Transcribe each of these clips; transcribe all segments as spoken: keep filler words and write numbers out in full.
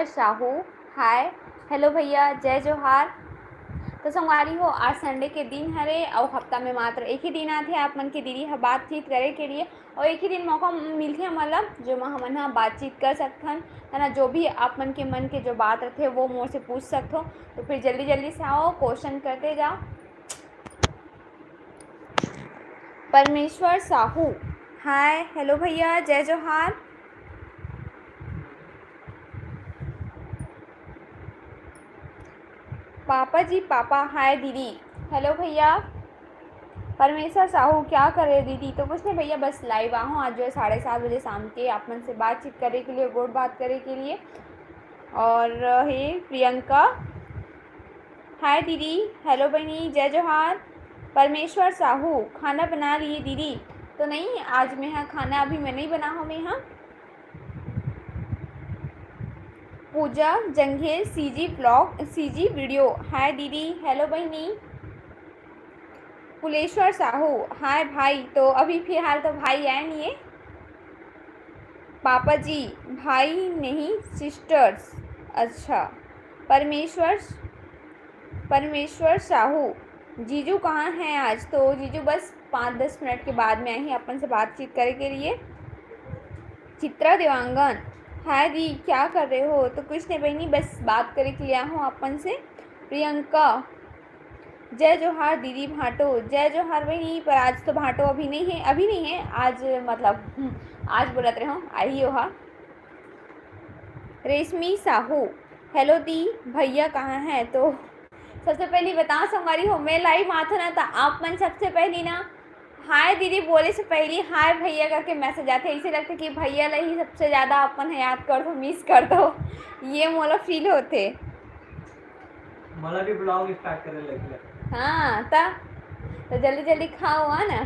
साहू, हाय। Hello भैया, जय जोहार। तो संगवारी हो, आज संडे के दिन हरे अउ हफ्ता में मात्र एक ही दिन आथे आप मन के दीदी ह बातचीत करे के लिए, अउ एक ही दिन मौका मिलथे हमन ला, जो म हमन ह बातचीत कर सकथन, है ना। जो भी आप मन के मन के जो बात रथे, वो मोर से पूछ सकथो। तो फिर जल्दी जल्दी से आओ, क्वेश्चन करते जाओ। परमेश्वर साहू, हाय। हेलो भैया, जय जोहार। पापा जी, पापा, हाय दीदी। हेलो भैया। परमेश्वर साहू, क्या कर रहे हो दीदी? तो कुछ नहीं भैया, बस लाइव आ हूँ आज जो है साढ़े सात बजे शाम के आप मन से बातचीत करे के लिए, गोठ बात करे के लिए। और हे प्रियंका, हाय दीदी। हेलो बहनी, जय जोहार। परमेश्वर साहू, खाना बना लिए दीदी? तो नहीं, आज मैं हाँ खाना अभी मैं नहीं बना हूँ मैं हाँ। Puja Janghel, CG blog, CG video, hi दीदी। हेलो बहनी। कुलेश्वर साहू, हाय भाई। तो अभी फिलहाल तो भाई आए नहीं है। पापा जी, भाई नहीं, सिस्टर्स। अच्छा। परमेश्वर, परमेश्वर साहू, जीजू कहाँ हैं आज? तो जीजू बस पाँच दस मिनट के बाद में आही अपन से बातचीत करे के लिए। चित्रा देवांगन, हाय दी, क्या कर रहे हो? तो कुछ नहीं बहनी, बस बात करे के लिए आया हूँ अपन से। प्रियंका, जय जोहार दीदी भांटो। जय जोहार बहनी, पर आज तो भांटो अभी नहीं है, अभी नहीं है आज, मतलब, हम्म, आज बोलत रहे हो, आई हो हा। रेशमी साहू, हेलो दी, भैया कहाँ हैं? तो सबसे पहली बताओ संगवारी हो, मैं लाइव आथो ना, तो आप मन सबसे पहली ना हाय दीदी बोले से पहली हाय भैया करके मैसेज आथे। ऐसे लगथे कि भैया ला ही सबसे ज्यादा अपन ह याद कर दो, मिस कर दो। ये मोला फील होथे। मोला भी ब्लॉग स्टार्ट करे लगे। हाँ, त, त जल्दी जल्दी खाओ, आ ना।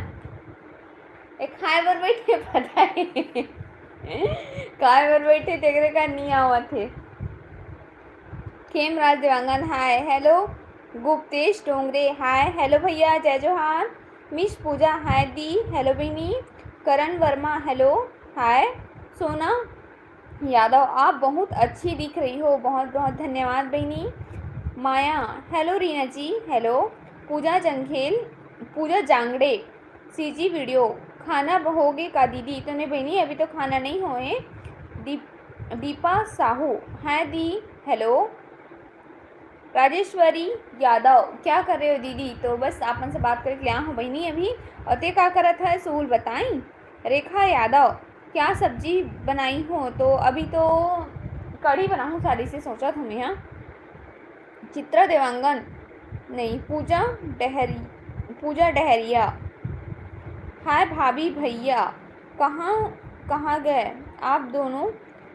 ए, खाए बर बैठे, पता है। खाए बर बैठे, तेकरे का नहीं आवत है। खेमराज देवांगन, हाय। हेलो गुप्तेश डोंगरे, हाय। हेलो भैया, जय जोहार। मिस पूजा, हाय दी। हेलो बहनी। करण वर्मा, हेलो, हाय। सोना यादव, आप बहुत अच्छी दिख रही हो। बहुत बहुत धन्यवाद बहनी। माया, हेलो रीना जी। हेलो पूजा जंघेल, पूजा जांगड़े, सीजी वीडियो, खाना होगे का दीदी? तो नहीं बहनी, अभी तो खाना नहीं होए। दीप-, दीपा साहू, हाय दी। हेलो राजेश्वरी यादव, क्या कर रहे हो दीदी? तो बस आप मन से बात करके आया हूँ बहनी अभी। और ते का करत है, सुहुल बताई। रेखा यादव, क्या सब्जी बनाई हो? तो अभी तो कढ़ी बनाऊँ सारी से सोचा था मैं, हाँ। चित्रा देवांगन, नहीं, पूजा डहरी, पूजा डहरिया, हाय भाभी भैया, कहाँ कहाँ गए आप दोनों?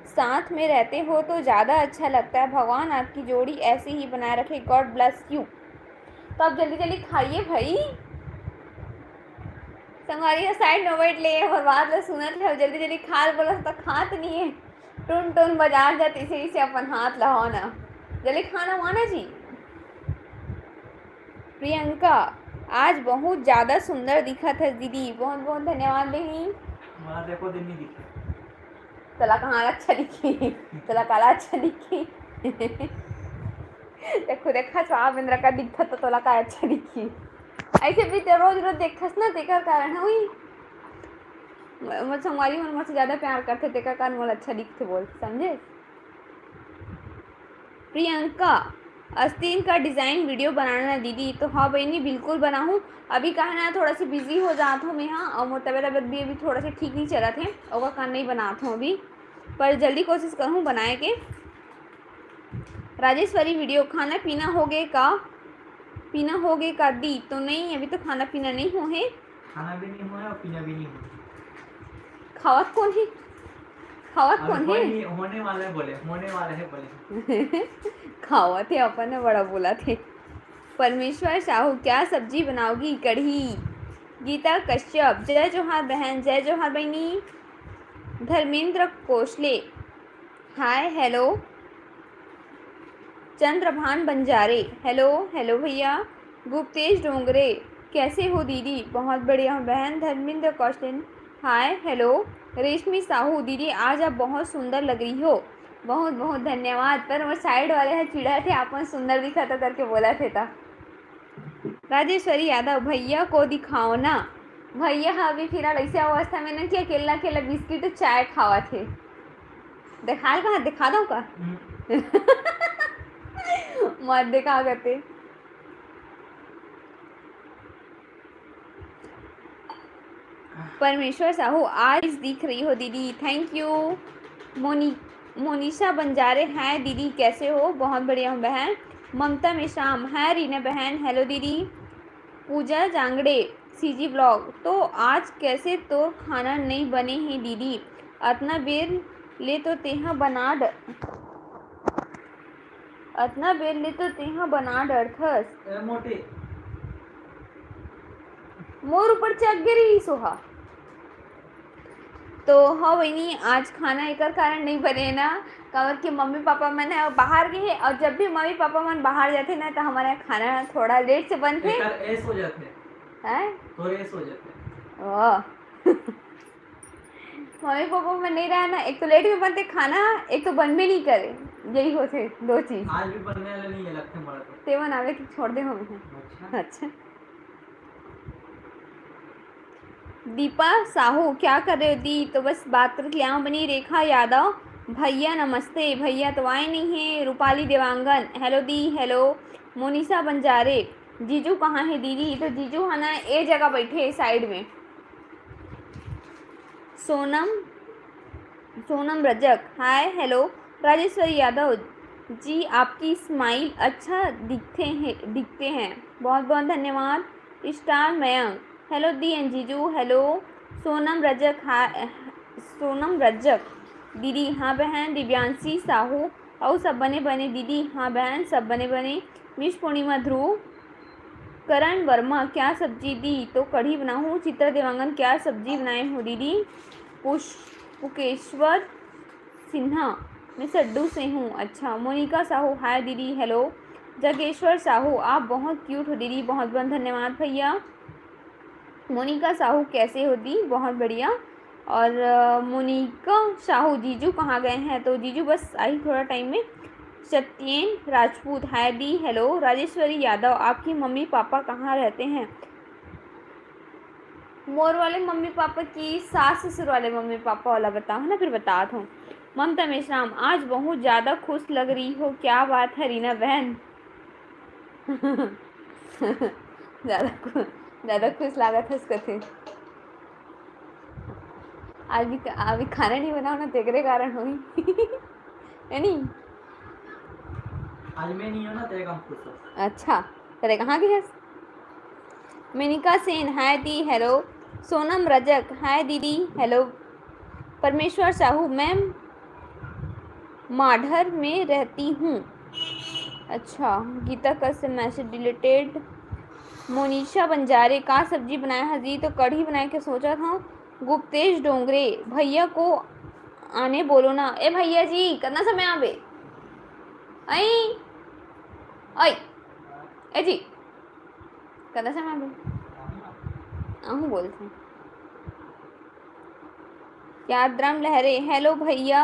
साथ में रहते हो तो ज़्यादा अच्छा लगता है। भगवान आपकी जोड़ी ऐसे ही बनाए रखे। God bless you। तो आप जल्दी जल्दी खाइए भाई। संगवारी हो, साइड में बैठ ले, हमर बात ला सुनत ले, जल्दी जल्दी खा ल बोला तो खात नहीं है। टुन टुन बजा जात इसे, इसे अपन हाथ ला हो ना। जल्दी खाना वाना जी। प्रियंका, आज बहुत ज्यादा सुंदर दिखत है दीदी। बहुत बहुत धन्यवाद बहनी। मोला देखो दिन नहीं दिखे। तोला कहाँ अच्छा दिखी? तोला काला अच्छा दिखी? ते खुद देखा स्वाब इंद्र का दिखत तो तोला का अच्छा दिखी? ऐसे भी ते रोज रोज देखथस ना, तेकर कारण है वही। म-, मोर संगवारी मन मोर से ज्यादा प्यार करथे, तेकर कारण मोला अच्छा दिखथे बोल, समझे? प्रियंका, आस्तीन का डिजाइन वीडियो बनाना ना दीदी। तो हाँ बहनी, बिल्कुल बनाहूँ। अभी का है ना, थोड़ा सा बिजी हो जात हूँ मैं, हाँ, और मोर तबीयत, तबीयत भी अभी थोड़ा सा ठीक नहीं चलत है, ओकर कारण नहीं बनात हूँ अभी, पर जल्दी कोशिश करहूँ बनाए के। राजेश्वरी वीडियो, खाना पीना होगे का? पीना होगे का दी? तो नहीं, अभी तो खाना पीना नहीं हो है। खाना भी नहीं हुआ है और पीना भी नहीं हुआ। खावत कौन है? खावत अभी कौन कोई है? नहीं, होने वाला है बोले, होने वाला है बोले। खावत है अपन ने बड़ा बोला थे। परमेश्वर साहू, क्या सब्जी बनाओगी? कढ़ी। गीता कश्यप, जय जोहार बहन, जय जोहार बहनी। धर्मेंद्र कोसले, हाय, हेलो। चंद्रभान बंजारे, हेलो, हेलो भैया। गुप्तेश डोंगरे, कैसे हो दीदी? बहुत बढ़िया हूँ बहन। धर्मेंद्र कौशल, हाय, हेलो। रेशमी साहू, दीदी आज आप बहुत सुंदर लग रही हो। बहुत बहुत धन्यवाद। पर मोर साइड वाले ह चिढ़त हे, आप मन सुंदर दिखत हो करके बोलत हे त। राजेश्वरी यादव, भैया को दिखाओ ना। भैया ह अभी फिलहाल ऐसे अवस्था में ना कि अकेला अकेला बिस्किट चाय खावत हे। दिखा कहाँ, दिखा दो का? मत दिखा करते। परमेश्वर साहू, आज दिख रही हो दीदी, thank you। मोनी मोनिशा बंजारे, हाय दीदी, कैसे हो? बहुत बढ़िया हूँ बहन। ममता मेश्राम, हाय रीना बहन, हेलो दीदी। पूजा जांगड़े, सीजी ब्लॉग, तो आज कैसे तोर खाना नहीं बने हे दीदी? अतना बेर ले तो तेहा बना ड-, अतना बेर ले तो तेहा बना डरथस। ए मोटी। मोर ऊपर चघ गे रही सोहा। तो हाँ बहिनी, आज खाना एकर कारण नहीं बने ना, काबर कि मम्मी पापा मन ह बाहर गे हे, और जब भी मम्मी पापा मन बाहर जाथे ना, तो हमारे यहाँ खाना थोड़ा लेट से बनथे। एकर एस हो जाथे। हैं? तोर एस हो जाथे। वाह। मम्मी पापा मन नहीं रहे ना, एक तो लेट में बनथे खाना, एक तो बनबे नहीं करे, यही होथे दो चीज। आज भी बनने वाला नहीं है, लगथे मोला तो। तेमन आवे कि छोड़ दे हमें। अच्छा। अच्छा। दीपा साहू, क्या कर रहे हो दी? तो बस बात करत ले आऊं बनी। रेखा यादव, भैया नमस्ते। भैया तो आए नहीं है। रूपाली देवांगन, हेलो दी, हेलो। मोनिशा बंजारे, जीजू कहाँ है दीदी? तो जीजू है ना, ए जगह बैठे है साइड में। सोनम, सोनम रजक, हाय, हेलो। राजेश्वरी यादव जी, आपकी स्माइल अच्छा दिखते हैं, दिखते हैं। बहुत बहुत धन्यवाद। Star Mayank, hello di and जीजू, हेलो। सोनम रजक, हाय। सोनम रजक, दीदी, हाँ बहन। दिव्यांशी साहू, अउ सब बने बने दीदी, हाँ बहन, सब बने बने। मिस पूर्णिमा ध्रुव, करण वर्मा, क्या सब्जी दी? तो कढ़ी बनाहूँ। चित्रा देवांगन, क्या सब्जी बनाए हो दीदी? पुष-, पुकेश्वर सिन्हा, मैं सड्डू से हूँ। अच्छा। मोनिका साहू, हाय दीदी, हेलो। जगेश्वर साहू, आप बहुत क्यूट हो दीदी, बहुत बहुत धन्यवाद भैया। मोनिका साहू, कैसे हो दी? बहुत बढ़िया। और, अ, मोनिका साहू, जीजू कहाँ गए हैं? तो जीजू बस आई थोड़ा टाइम में। सत्येन राजपूत, हाय दी, हेलो। राजेश्वरी यादव, आपके मम्मी पापा कहाँ रहते हैं? मोर वाले मम्मी पापा की, सास ससुर वाले मम्मी पापा वाला बताओ ना, फिर बतात हूँ। ममता मेश्राम, आज बहुत ज़्यादा खुश लग रही हो, क्या बात है रीना बहन? ज़्यादा खु-, ज़्यादा खुश लागत हस कथे। आज भी, अभी खाना नहीं बनाओ ना, तेकरे कारण होही। है नहीं? आज मैं नहीं हूँ ना, तेरे काम खुश हो। अच्छा, तेरे कहाँ गए हस? मेनिका सेन, हाय दी, हेलो। सोनम रजक, हाय दीदी, हेलो। परमेश्वर साहू, मैं माढ़र में रहती हूँ। अच्छा, गीता का से मैसेज डिलीटेड। मोनिशा बंजारे, का सब्जी बनाया है जी? तो कढ़ी बनाए के सोचा था। गुप्तेश डोंगरे, भैया को आने बोलो ना। ए भैया जी, कतना समय आबे? आई, आई, ए जी, कतना समय आबे? आहू बोलथे। यादराम लहरे, हेलो भैया,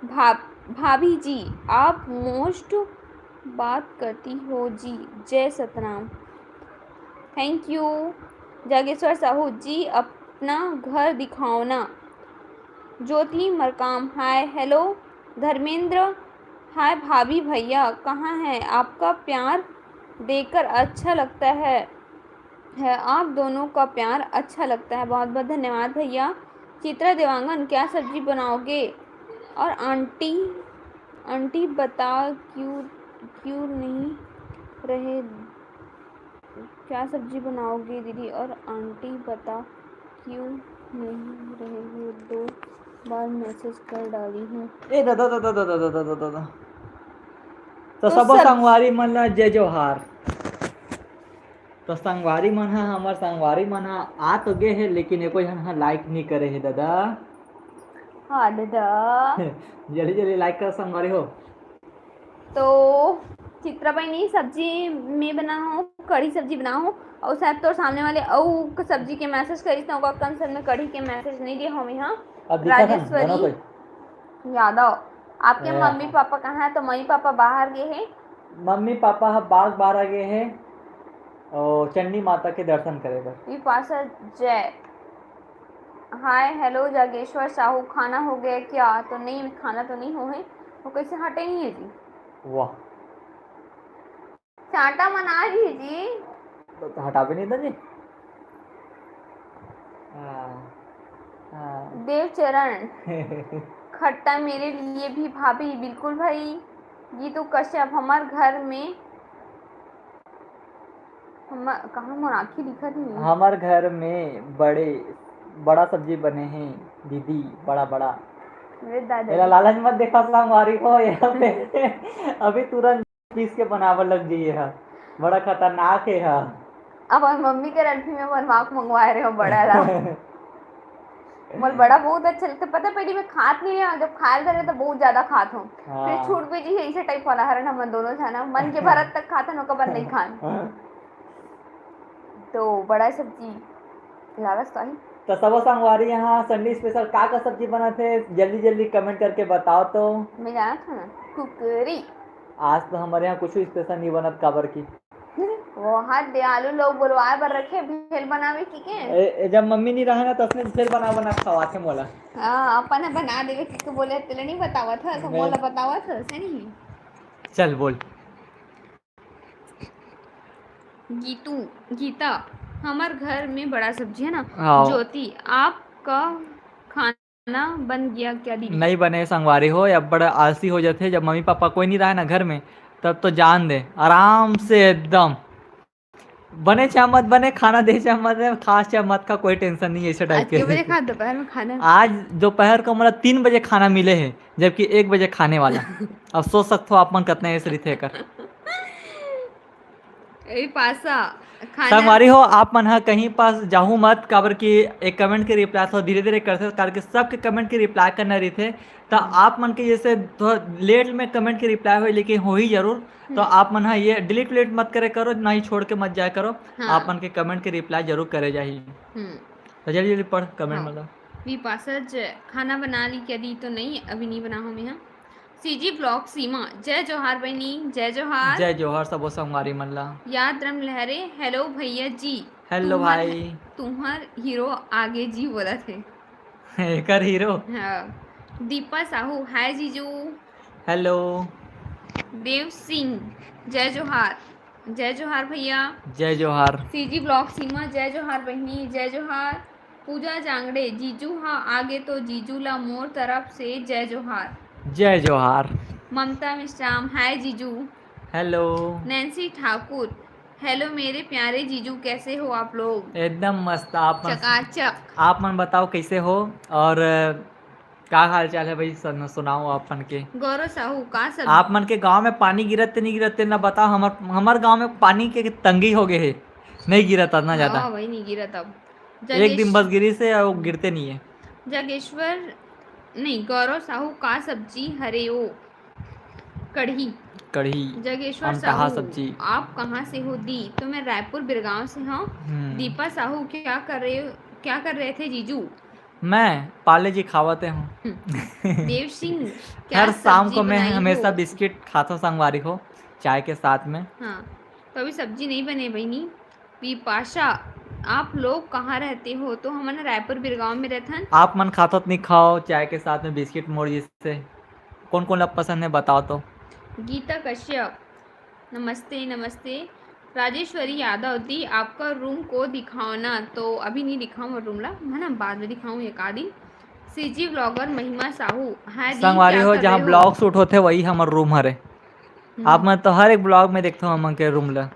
भा-, भाभी जी, आप मोस्ट बात करती हो जी। जय सतनाम। Thank you. जागेश्वर साहू जी, अपना घर दिखाओ ना। Jyoti Markam, hi, hello. Dharmendra, hi भाभी, भैया कहाँ हैं? आपका प्यार देकर अच्छा लगता है, है, आप दोनों का प्यार अच्छा लगता है। बहुत बहुत धन्यवाद भैया। चित्रा देवांगन, क्या सब्जी बनाओगे? और आंटी, आंटी बता क्यों, क्यों नहीं रहे, क्या सब्जी बनाओगे दीदी? और आंटी बता क्यों नहीं रहे, ये दो बार मैसेज कर डाली हूँ। ए दादा, दादा, दादा, दादा, दादा, दादा। तो तो सब सब संगवारी मन ला जय जोहार। तो संगवारी मन ह, हमर संगवारी मन ह आ तो गे हे, लेकिन एको झन ह लाइक नहीं करे हे दादा। हाँ दादा। जल्दी जल्दी लाइक कर संगवारी हो। तो चित्रा बहिनी, सब्जी मैं बनाहूँ, कढ़ी सब्जी बनाहूँ, और शायद तोर सामने वाले अउ क सब्जी के मैसेज करिस, तो ओकर कंसन में कढ़ी के मैसेज नहीं दे हूँ यहाँ। अब दिखा था, राजेश्वरी दोनों कोई। यादव, आपके ए, मम्मी पापा कहाँ है? तो मम्मी पापा बाहर गए हैं। मम्मी पापा ह बाग बारा गए हैं और चंडी माता के दर्शन करे बर। विपाशा जय। हाय, हेलो जागेश्वर साहू, खाना हो गया क्या? तो नहीं, खाना तो नहीं हो है, वो कैसे हटे नहीं है जी। वाह। चाटा मना रही जी। तो, तो हटावे नहीं था जी। हाँ, हाँ। देवचरण। खट्टा मेरे लिए भी भाभी, बिल्कुल भाई। गीतू कश्यप, हमार घर में, हम, कहाँ मोर आँखी दिखत नहीं है? हमार घर में बड़े, बड़ा सब्जी बने हैं दीदी, बड़ा, बड़ा। अरे दादा। एला लालच मत देखा संगवारी हो, ये अभी, अभी तुरंत पीस के बनावल लग जाइए हा। बड़ा खतरनाक है हा। अब हम मम्मी के रंथी में बनवा के मंगवाए रहे हो बड़ा ला। मोर बड़ा बहुत अच्छा लगता, पता है, पहले मैं खात नहीं रहा, जब खाए धरे तो बहुत ज्यादा खात हूँ। फिर हाँ। छूट भी जी है इसे टाइप वाला हरन, हम दोनों जाना मन के भरत तक खात हन, ओकर बाद नहीं खान। हाँ। तो बड़ा सब्जी लालच तो आही। तो सबो संगवारी यहाँ Sunday special का का सब्जी बनत है, जल्दी जल्दी comment करके बताओ तो। मैं जानत हूँ ना, कुकरी। आज तो हमारे यहाँ कुछ special नहीं बनत, काबर की वो हाथ दे आलू लोग बोलवाए बर रखे, भेल बनावे की के? ए, ए, जब मम्मी नहीं रहे ना, तो उसने भेल बना बना खवाथे मोला। हाँ, अपन ह बना देवे की के बोले, तेले नहीं बतावत ह, तो मैं मोला बतावत ह, से नहीं। चल बोल। गीतू, गीता, हमार घर में बड़ा सब्जी है ना। हाँ। ज्योति, आपका खाना बन गया क्या दीदी? नहीं बने संगवारी हो, अब्बड़ आलसी हो जाथे। जब मम्मी पापा कोई नहीं रहे ना घर में, तब तो जान दे, आराम से एकदम बने चाहे मत बने, खाना दे चाहे मत दे, खा चाहे मत खा, कोई tension नहीं है ऐसे type आज के। के बजे खा दोपहर में खाना? आज दोपहर को मतलब तीन बजे खाना मिले है, जबकि एक बजे खाने वाला। अब सोच सकते हो आप मन कितना ऐसे रहिथे कर। ए पासा, खाना संगवारी हो, आप मन ह कहीं पास जाहू मत, काबर कि एक comment के reply तो धीरे-धीरे करथे, काबर कि सबके comment के reply करना रहिथे। त आप मन के जैसे थोड़ा late में comment के reply होई, लेकिन होही जरूर। तो हम्म। आप मन ह ये delete delete मत करे करो, ना ही छोड़ के मत जाया करो। हाँ। आप मन के comment के reply जरूर करे जाही। हम्म। तो जल्दी-जल्दी पढ़ comment हाँ। मतलब। विपाशा जय, खाना बना ली क्या दी? तो नहीं, अभी नहीं बना हूँ मैं, हाँ। सीजी ब्लॉग सीमा, जय जोहार बहिनी, जय जोहार। जय जोहार सबो संगवारी मन ला। याद रम लहरे, hello भैया जी। Hello तुम्हर, भाई। तुम्हर hero आगे जी बोलत हे। एकर hero? हाँ। दीपा साहू, hi जीजू। Hello। देव सिंह, जय जोहार। जय जोहार भैया। जय जोहार। सीजी ब्लॉग सीमा, जय जोहार बहिनी, जय जोहार। पूजा जांगड़े, जीजू हा आगे तो जीजू ला मोर तरफ से जय जोहार। जय जोहार। ममता मेश्राम, hi जीजू। Hello। नैन्सी ठाकुर, hello मेरे प्यारे जीजू, कैसे हो आप लोग? एकदम मस्त। आप मन, चकाचक। आप मन बताओ कैसे हो और, अ, का हाल चाल है भाई? सुन-, सुनाओ आप मन के। गौरव साहू, का सब? आप मन के गांव में पानी गिरत ते नहीं गिरत ते ना बताओ। हमर, हमर गांव में पानी के तंगी हो गए है, नहीं गिरत ना ज्यादा। हाँ भाई, नहीं गिरत अब। एक दिन जगेश- बस गिरी से, वो गिरते नहीं है। जागेश्वर, नहीं, गौरव साहू, का सब्जी हरे ओ? कढ़ी। कढ़ी। जागेश्वर अमटहा साहू, सब्जी। आप कहाँ से हो दी? तो मैं रायपुर बिरगांव से हूँ। हम्म। दीपा साहू, क्या कर रहे, क्या कर रहे थे जीजू? मैं पार्ले जी खावते हूँ। हम्म। देव सिंह, क्या हर शाम सब्जी को मैं बनाई हमेशा हो? बिस्किट खाता हूँ संगवारी हो, चाय के साथ में। हाँ, तो अभी सब्जी नहीं बने बहिनी। विपाशा, आप लोग कहाँ रहते हो? तो हमन रायपुर बिरगांव में रहथन। आप मन खाथो त नहीं खाओ, चाय के साथ में बिस्किट मोर जैसे। कौन कौन ला पसंद है बताओ तो। गीता कश्यप, नमस्ते, नमस्ते। राजेश्वरी यादव दी, आपका रूम को दिखाओ ना। तो अभी नहीं दिखाऊँ रूम ला, है ना, बाद में दिखाऊँ एक आध दिन। सीजी ब्लॉगर महिमा साहू, हाँ दी, संगवारी क्या हो, कर जहाँ रहे हो? ब्लॉग शूट होते वही हमर रूम हरे। हम्म। आप मन तो हर एक ब्लॉग में देखते हो हमन के रूम ला।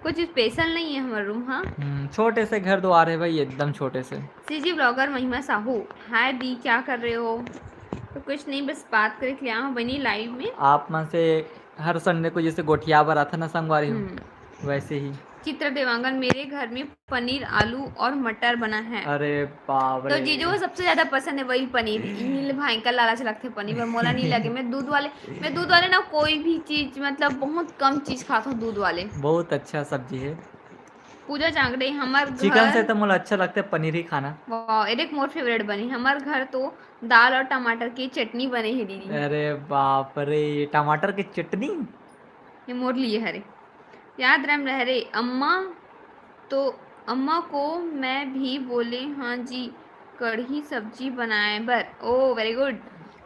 कुछ स्पेशल नहीं है हमर रूम, हाँ। हम्म, छोटे से घर द्वार है भाई, एकदम छोटे से। सीजी ब्लॉगर महिमा साहू, हाय दी, क्या कर रहे हो? तो कुछ नहीं, बस बात करे के लिए आया हूँ बनी लाइव में। आप मन से हर संडे को जैसे गोठिया बर आता ना संगवारी हो, हम्म। वैसे ही। चित्र देवांगन, मेरे घर में पनीर, आलू और मटर बना है। अरे बाप तो रे। जीजू को सबसे ज्यादा पसंद है वही पनीर। इन्हीं ले भयंकर लालच लगते पनीर पर, मोला नहीं लगे। मैं दूध वाले, मैं दूध वाले ना कोई भी चीज, मतलब बहुत कम चीज खाता हूँ दूध वाले। बहुत अच्छा सब्जी है। पूजा जांगड़े, हमर चिकन से घर, तो मोला अच्छा लगथे पनीर ही खाना। वाह, एदे एक मोर फेवरेट बने। हमर घर तो दाल और टमाटर के चटनी बने हे दीदी। अरे बाप रे, टमाटर के चटनी। ये मोर लिए हरे। याद रम रह रे अम्मा, तो अम्मा को मैं भी बोले, हाँ जी, कढ़ी सब्जी बनाए बर। ओ, वेरी गुड।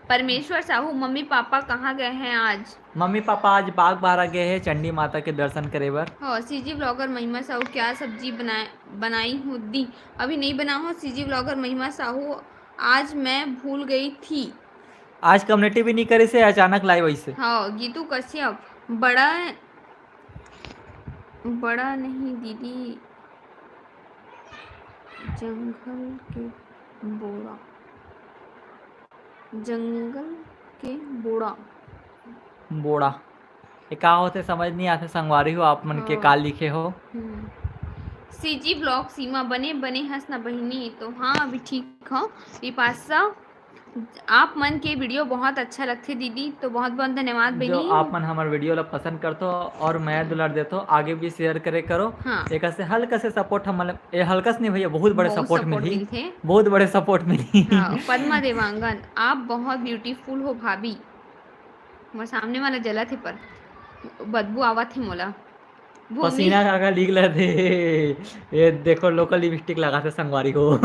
परमेश्वर साहू, मम्मी पापा कहाँ गए हैं आज? मम्मी पापा आज बाग बारा गए हैं चंडी माता के दर्शन करे बर। हो, सीजी ब्लॉगर महिमा साहू, क्या सब्जी बनाए, बनाई हूँ दी? अभी नहीं बना हो सीजी ब्लॉगर महिमा साहू, आज मैं भूल गई थी। आज कम्युनिटी भी नहीं करे से अचानक लाइव ऐसे। हाँ, गीतू कश्यप, बड़ा, बड़ा नहीं दीदी, जंगल के बोड़ा, जंगल के बोड़ा। बोड़ा, ये का होथे समझ नहीं आथे संगवारी हो, आप मन के हाँ। का लिखे हो। हम्म। सीजी ब्लॉग सीमा, बने बने हंस ना बहिनी। तो हाँ, अभी ठीक हो। विपाशा, आप मन के वीडियो बहुत अच्छा लगथे दीदी, तो बहुत बहुत धन्यवाद जो बहिनी। आप मन हमर वीडियो ला पसंद करथो और मया दुलार देथो, आगे भी शेयर करे करो। हाँ। एक ऐसे हल्का से सपोर्ट हमन, ये हल्का से नहीं भैया, बहुत बड़े बहुत सपोर्ट सपोर्ट मिलही, मिलथे। बहुत बड़े सपोर्ट मिलही। हाँ, पद्मा देवांगन, आप बहुत ब्यूटीफुल हो भाभी। मोर सामने वाला जलत हे पर बदबू आवत हे मोला। भूमि, पसीना का का निकलत हे। ये देखो लोकल लिपस्टिक लगाथे संगवारी हो।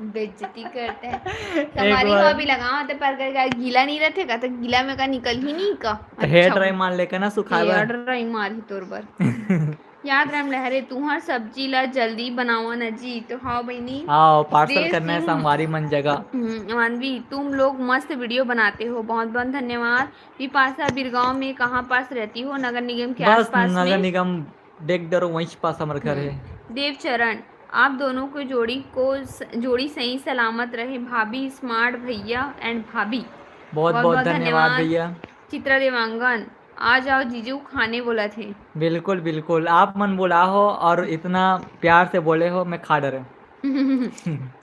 बेइज्जती करते हैं। एक संगवारी हो बार अभी लगावत हे पर का गीला नहीं रहथे का, तो गीला में का निकल ही नहीं का। हेयर ड्राई मार लेकर ना सुखाए बर। हेयर ड्राई मार ही तोर बर। याद राम लहरे, तुहर सब्जी ला जल्दी बनावा ना जी। तो हाँ बहिनी, हाँ, पार्सल देव करना है सिंह, संगवारी मन जगह। हम्म, मानवी, तुम लोग मस्त वीडियो बनाते हो, बहुत बहुत धन्यवाद। विपाशा, बिरगांव में कहाँ पास रहती हो? नगर निगम के बस आसपास नगर में? निगम देख डरो, वहीं पास हमर घर है। हम्म। देवचरण, आप दोनों को जोड़ी को स-, जोड़ी सही सलामत रहे भाभी, स्मार्ट भैया एंड भाभी। बहुत बहुत बहुत बहुत धन्यवाद धन्यवाद। भैया। चित्रा देवांगन, आ जाओ जीजू खाने बोला थे। बिल्कुल बिल्कुल, आप मन बुला हो और इतना प्यार से बोले हो, मैं खा डरे।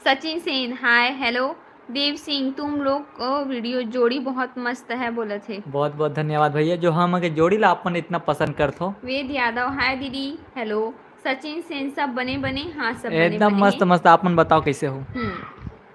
Sachin Sen, hi hello. देव सिंह, तुम लोग को वीडियो जोड़ी बहुत मस्त है बोला थे। बहुत बहुत धन्यवाद भैया, जो हम के जोड़ी ला आप मन इतना पसंद करथो। वेद यादव, हाय दीदी, हेलो। सचिन सेन, सब बने बने? हाँ, सब बने एकदम बने मस्त हैं। मस्त, आप मन बताओ कैसे हो। हम्म।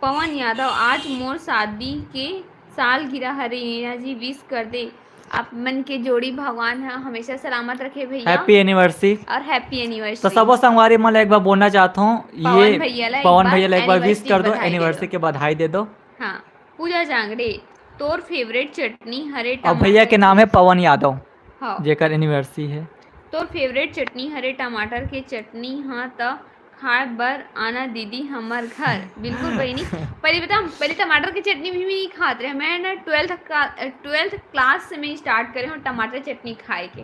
पवन यादव, आज मोर शादी के सालगिरह हरे, रीना जी विश कर दे। आप मन के जोड़ी भगवान ह हमेशा सलामत रखे भैया। Happy anniversary. और हैप्पी एनिवर्सरी। तो सबो संगवारी मन ला एक बार बोलना चाहत हूँ, पवन ये भैया ला एक पवन बार भैया ला एक बार विश एनिवर्सरी कर दो, बधाई दे दो। एनिवर्सरी के बधाई दे दो। हाँ, पूजा जांगड़े, तोर फेवरेट चटनी हरे और भैया के नाम है पवन यादव, हाँ। जेकर एनिवर्सरी है। तोर फेवरेट चटनी हरे टमाटर के चटनी, हाँ त खाए बर आना दीदी हमर घर। बिल्कुल बहिनी। पहले बता, पहले टमाटर के चटनी भी नहीं खात रहे। मैं ना ट्वेल्थ का, ट्वेल्थ क्लास से मैं स्टार्ट करे हूँ टमाटर चटनी खाए के।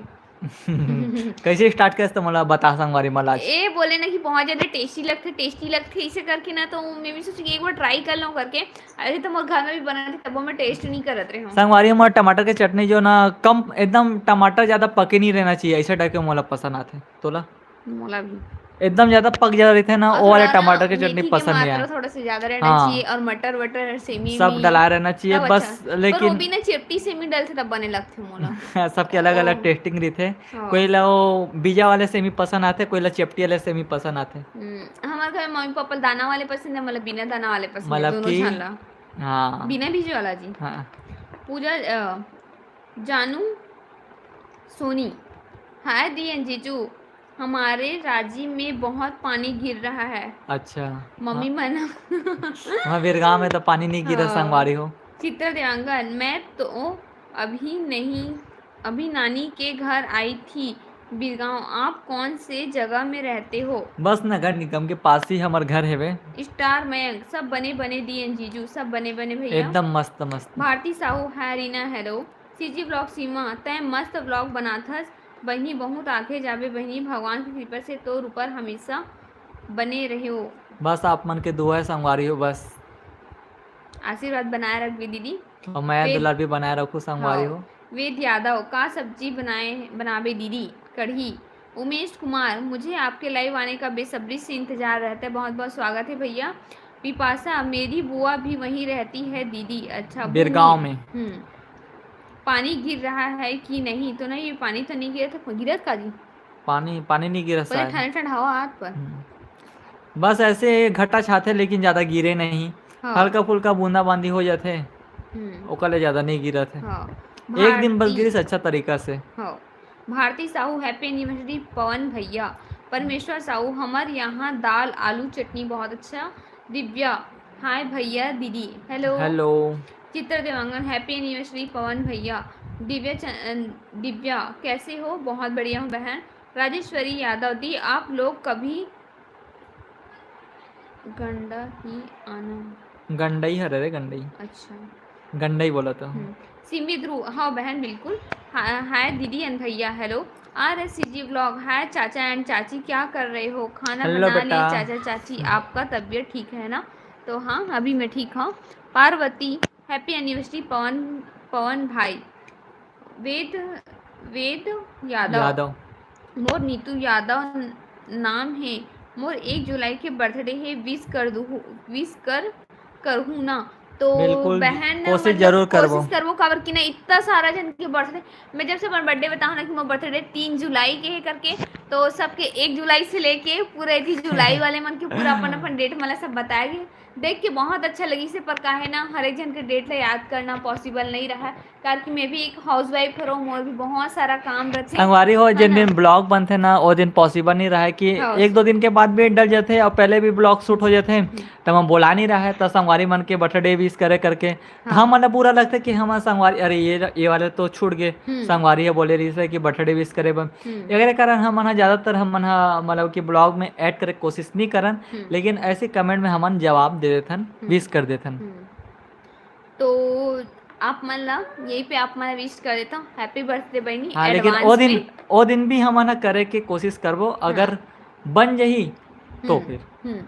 कैसे स्टार्ट करे तो मोला बता संगवारी मन ला आज। ए बोले ना कि बहुत ज्यादा टेस्टी लगथे, टेस्टी लगथे, इसे करके ना तो मैं भी सोची कि एक बार ट्राई कर लूँ करके। अरे तो मोर घर में भी बना थे तब मैं टेस्ट नहीं करत रहे हूँ। संगवारी मन टमाटर के चटनी जो ना कम, एकदम टमाटर ज्यादा पके नहीं रहना चाहिए, ऐसे टाइप के मोला पसंद आथे। तोला मोला भी। एकदम ज्यादा पक जाता रहते ना, और वो वाले थोड़ा ना टमाटर के मेथी चटनी के पसंद नहीं मात्रा आए। थोड़ा सा ज्यादा रहना हाँ। चाहिए और मटर वटर सेमी सब भी। डला रहना चाहिए तब बस, अच्छा। पर लेकिन वो भी ना चेपटी सेमी डलथे तब बने लगथे मोला। सबके अलग अलग ओ। टेस्टिंग रहिथे। हाँ। कोई ला वो बीजा वाले सेमी पसंद आथे, कोई ला चेपटी वाले सेमी पसंद आथे। हम्म, हमारे घर में मम्मी पापा ला दाना वाले पसंद है, मतलब बिना दाना वाले पसंद है, मतलब दोनों कि झन ला। हाँ बिना बीजे वाला जी। हाँ। पूजा, अ, जानू सोनी, हाय दी एंड जीजू, हमारे राजी में बहुत पानी गिर रहा है। अच्छा। मम्मी हाँ। मन वहाँ बिरगांव में तो पानी नहीं गिरा हाँ। संगवारी हो। चित्र देवांगन, मैं तो अभी नहीं, अभी नानी के घर आई थी बिरगांव। आप कौन से जगह में रहते हो? बस नगर निगम के पास ही हमर घर हेवे। स्टार मयंक, सब बने बने दी एंड जीजू, सब बने बने भैया। एकदम मस्त मस्त। भारती साहू, हाय रीना, हेलो। सीजी ब्लॉग सीमा, तय मस्त ब्लॉग बनाथस बहिनी, बहुत आगे जाबे बहिनी, भगवान की कृपा से तोर ऊपर हमेशा बने रहो। बस आप मन के दुआ है संगवारी हो, बस। आशीर्वाद बनाए रखबे दीदी। और मया फिर दुलार भी बनाए रखो संगवारी हो। हाँ। वेद यादव, का सब्जी बनाए, बनाबे दीदी? कढ़ी। उमेश कुमार, मुझे आपके लाइव आने का बेसब्री से इंतजार रहता है, बहुत बहुत स्वागत है भैया। विपाशा, मेरी बुआ भी वहीं रहती है दीदी। अच्छा, भूमि। बिरगांव में। हम्म। पानी गिर रहा है कि नहीं? तो नहीं, ये पानी तो नहीं गिरा था, गिरा था जी? पानी, पानी नहीं गिरा शायद। ठंडा ठंडा हवा आत पर। बस ऐसे घटा छाते, लेकिन ज्यादा गिरे नहीं। हाँ। हल्का फुल्का बूंदा बांदी हो जाते, हम्म। ओकर ले ज्यादा नहीं गिरत है। हाँ। एक दिन बस भारती। गिरिस, अच्छा तरीका से। हाँ। भारती साहू, happy anniversary पवन भैया। परमेश्वर साहू, हमर यहाँ दाल आलू चटनी बहुत अच्छा। दिव्या, हाय भैया दीदी। हेलो। हेलो। चित्र देवांगन, happy anniversary पवन भैया। दिव्या च-, दिव्या, कैसे हो? बहुत बढ़िया हूँ बहन। राजेश्वरी यादव, दी आप लोग कभी गंडा ही आना। गंडई हरे रे, गंडई। अच्छा। गंडई बोला तो। हम्म। सिमी ध्रुव, हाँ बहन, बिल्कुल। हा-, हाय दीदी and भैया, हेलो। आर एस सी जी ब्लॉग, हाय चाचा and चाची, क्या कर रहे हो? खाना हेलो बना लिए बेटा। चाचा चाची? आपका तबीयत ठीक है ना? तो हाँ, अभी मैं ठीक हूँ। पार्वती, happy anniversary पवन, पवन भाई। वेद, वेद यादव। यादव। मोर नीतू यादव नाम है। मोर एक जुलाई के बर्थडे है, विश कर दू, विश कर करहू ना। तो बिल्कुल, बहन, कोशिश मतलब, जरूर करबो। कोशिश करबो, काबर कि ना इतना सारा जन के बर्थडे, मैं जब से अपन बर्थडे बताऊँ ना कि मोर बर्थडे तीन जुलाई के है करके, तो सबके एक जुलाई से लेके पूरे एती जुलाई वाले मन के पूरा अपन अपन डेट मला सब बताए गे। देख के बहुत अच्छा लगिस हे, पर काहे ना हर एक जन के डेट ला याद करना पॉसिबल नहीं रहा, काबर कि मैं भी एक हाउसवाइफ हरों, मोर भी बहुत सारा काम रथे। संगवारी हो, है जिन ना? दिन ब्लॉग बनथे ना, ओ दिन पॉसिबल नहीं रहा है कि हाँ। एक दो दिन के बाद भी डल जाथे और पहले भी ब्लॉग शूट हो जाथे, तब हम बोला नहीं रहा है, तो संगवारी मन के बर्थडे विश करे करके तो हाँ। हम मन ला बुरा लगथे कि हमर संगवारी, अरे ये, ये वाले तो छूट गए, हम्म। संगवारी है बोले रहिस हे कि बर्थडे विश करे बर। हम्म। एकरे कारण हम मन ह ज्यादातर हम मन ह मतलब कि ब्लॉग में ऐड करे के कोशिश नहीं करन, हम्म। लेकिन ऐसे कमेंट में हमन जवाब दे देथन, विश कर देथन। हम्म। तो आप मन ला यही पे आप मन विश कर देता हूँ, हैप्पी बर्थडे बहनी। हाँ, लेकिन advance ओ दिन, में। ओ दिन भी हमन ह करे के कोशिश करबो, अगर बन जही तो हम्म, फिर। हम्म।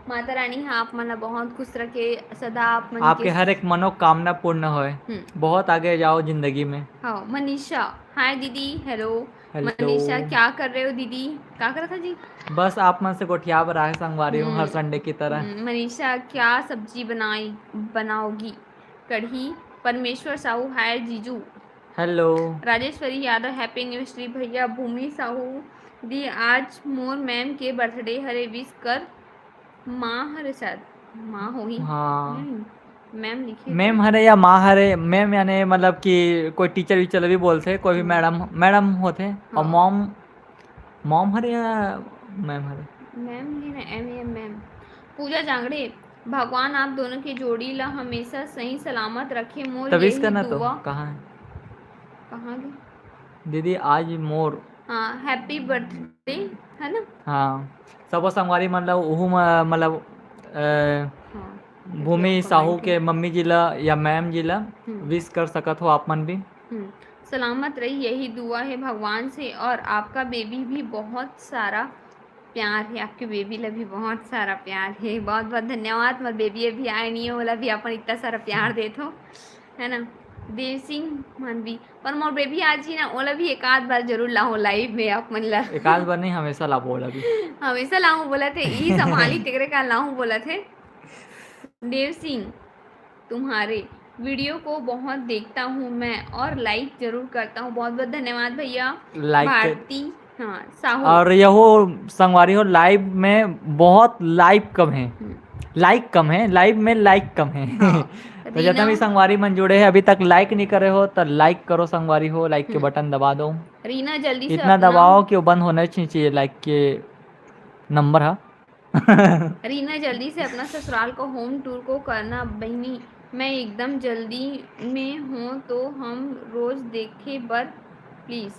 माता रानी हाँ आप मन ला बहुत खुश रखे, सदा आप मन आपके के हर एक मनोकामना पूर्ण होए। हम्म। बहुत आगे जाओ जिंदगी में। हाँ, मनीषा, हाय दीदी, हेलो। हेलो। मनीषा, क्या कर रहे हो दीदी? क्या कर रहा था जी? बस आप मन से गोठिया बर आए संगवारी हूँ, हर हम्म। संडे की तरह। हम्म, मनीषा, क्या सब्जी बनाई, बनाओगी? कढ़ी। परमेश्वर साहू, हाय जीजू। Hello. Rajeshwari Yadav, happy anniversary भैया। भूमि साहू, दी आज मोर मैम के बर्थडे हरे, विश कर। माँ हरे शायद, माँ होही। हाँ। हम्म, मैम लिखे मैम हरे या माँ हरे? मैम यानी मतलब कि कोई टीचर वीचर भी बोलथे, कोई भी हम्म। मैडम, मैडम होथे। और हाँ। मॉम, मॉम हरे या मैम हरे? मैम ही ना, एम ए एम, मैम। पूजा जांगड़े, भगवान आप दोनों की जोड़ी ला हमेशा सही सलामत रखे, मोर तो विश यही करना तो दुआ। कहाँ है? कहाँ गए? दीदी आज मोर हाँ, हैप्पी बर्थडे, है ना? हाँ, सबो संगवारी मन ला उहू म-, मतलब अ, हाँ। भूमि देखिए, साहू comment के मम्मी जी ला या मैम जी ला हम्म। विश कर सकत हो आप मन भी। हम्म, सलामत रही, यही दुआ है भगवान से। और आपका बेबी भी बहुत सारा प्यार है, आपके बेबी ला भी बहुत सारा प्यार है। बहुत बहुत धन्यवाद। मोर बेबी अभी आए नहीं है, ओला भी अपन इतना सारा प्यार देत हो, है ना? देव सिंह मानवी, पर मोर बेबी आज ही ना, ओला भी एक आध बार जरूर लाहूं लाइव में आप मन ला। एक आध बार नहीं, हमेशा लाबो ओला भी। हमेशा लाहूं बोला थे, ई संभाली तेरे का लाहूं बोला थे। देव सिंह, तुम्हारे वीडियो को बहुत देखता हूँ मैं और लाइक जरूर करता हूँ। बहुत बहुत धन्यवाद भैया। लाइक कर- भारती, हाँ, साहू। और यहो संगवारी हो, लाइव में बहुत लाइव कम है, हम्म। लाइक कम है, लाइव में लाइक कम है। हाँ, तो जितना भी रीना- संगवारी मन जुड़े हैं, अभी तक लाइक नहीं करे हो तो लाइक करो संगवारी हो, लाइक के हम्म। बटन दबा दो, रीना जल्दी से इतना अपना- दबाओ कि वो बंद होना चाहिए लाइक के नंबर है। रीना, जल्दी से अपना ससुराल को होम टूर को करना बहनी, मैं एकदम जल्दी में हूँ, तो हम रोज देखे बर प्लीज।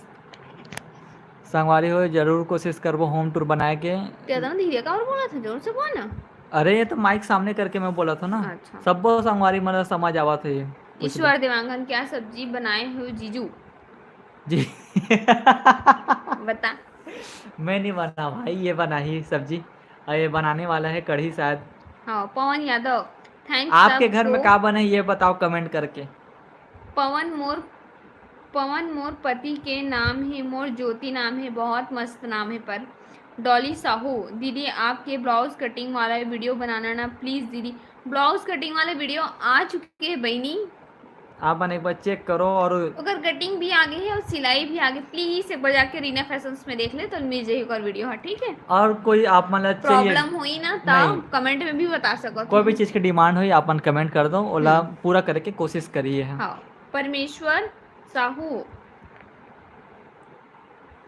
संगवारी हो, जरूर कोशिश करबो होम टूर बनाए के। ज्यादा ना धीरे का और बोला था, जोर से बोल ना। अरे ये तो माइक सामने करके मैं बोला था ना। अच्छा। सबो संगवारी मन समझ आवा थे ये। कुछ ईश्वर देवांगन, क्या सब्जी बनाए हो जीजू? जी। बता। मैं नहीं बना भाई, ये बना ही सब्जी। और ये बनाने वाला है कढ़ी शायद। हाँ, पवन यादव, थैंक्स। आपके घर में का बने, ये बताओ कमेंट करके। पवन मोर, पवन मोर पति के नाम है, मोर ज्योति नाम है, बहुत मस्त नाम है। पर डॉली साहू, दीदी आपके ब्लाउज कटिंग वाला वीडियो बनाना ना प्लीज दीदी। ब्लाउज कटिंग वाले वीडियो आ चुके हैं बहनी, आप मन एक बार चेक करो और ओकर कटिंग भी आगे हे और सिलाई भी आगे। प्लीज एक बार जाके रीना फैशंस में देख ले, तो मिल जाही ओकर वीडियो ह, ठीक है? और कोई आप मन ला चाहिए प्रॉब्लम होई ना, तो नहीं। कमेंट में भी बता सकत कोई हो। भी चीज की डिमांड होई, आप मन कमेंट कर दो, ओला हम्म। पूरा करे के कोशिश करिए है। हाँ, परमेश्वर साहू,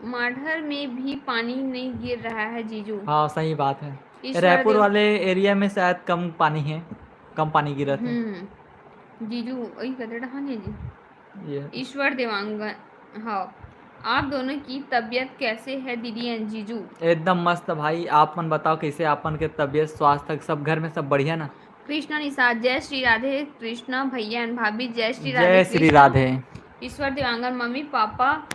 माढ़र में भी पानी नहीं गिर रहा है जीजू। हाँ, सही बात है। ईश्वर रायपुर देव- वाले एरिया में शायद कम पानी है, कम पानी गिरत है। हम्म, जीजू, वही कतरे डहान है जी। ये ईश्वर देवांगन, हाँ, आप दोनों की तबीयत कैसे है दीदी एंड जीजू? एकदम मस्त भाई। आप मन बताओ, कैसे आपन के तबीयत, स्वास्थ्य, सब घर में सब बढ़िया ना? कृष्णा निषाद, जय श्री राधे कृष्णा भैया एंड भाभी, जय श्री राधे जय श्री कृष्णा। राधे। ईश्वर देवांगन, मम्मी पापा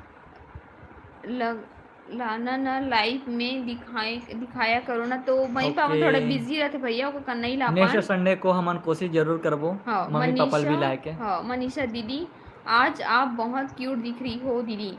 लग लाना ना लाइव में दिखाए दिखाया करो ना। तो मम्मी पापा ओके। थोड़ा बिजी रहते भैया, ओकर नहीं ला नेक्स्ट पान। संडे को हमन कोशिश जरूर करबो हाँ, मम्मी पापा ल भी मनीषा, लाए के। हाँ, मनीषा दीदी, आज आप बहुत क्यूट दिख रही हो दीदी,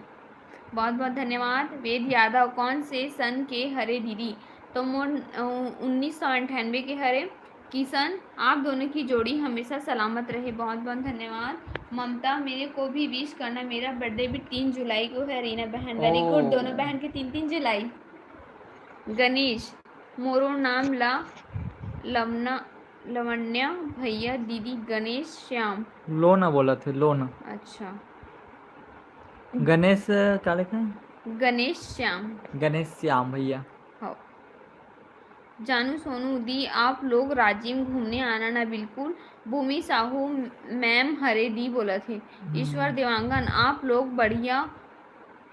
बहुत बहुत धन्यवाद। वेद यादव, कौन से सन के हरे दीदी? तो मोर अ, उन्नीस सौ अंठानवे के हरे। किशन, आप दोनों की जोड़ी हमेशा सलामत रहे, बहुत बहुत धन्यवाद। ममता, मेरे को भी विश करना, मेरा बर्थडे भी तीन जुलाई को है रीना बहन। वेरी गुड, ओ। दोनों बहन के तीन तीन जुलाई। गणेश, मोरो नाम ला लवना लवण्या भैया दीदी गणेश श्याम। लोना बोलत हे, लोना। अच्छा, गणेश का लिखा है? गणेश श्याम। गणेश श्याम भैया। हो। जानू सोनू दी, आप लोग राजिम घूमने आना ना बिल्कुल। भूमि साहू मैम हरे दी बोलत हे। ईश्वर देवांगन, आप लोग बढ़िया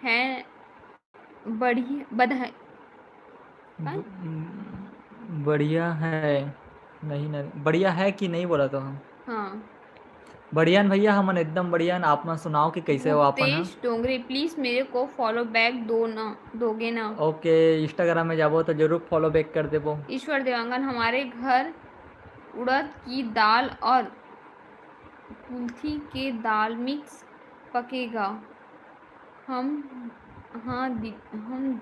है, बढ़िया बधाई। का? ब- बढ़िया है, नहीं, नहीं, बढ़िया है कि नहीं बोला तो हम। हाँ। बढ़िया न भैया, हमन एकदम बढ़िया न। आप मन सुनाओ कि कैसे हो आप मन ह? गुप्तेश डोंगरे, प्लीज मेरे को फॉलो बैक दो ना, दोगे ना? ओके, इंस्टाग्राम में जाबो तो जरूर फॉलो बैक कर देबो। ईश्वर देवांगन, हमारे घर उड़द की दाल और कुल्थी के दाल मिक्स पकेगा। हम, हाँ दी-, हम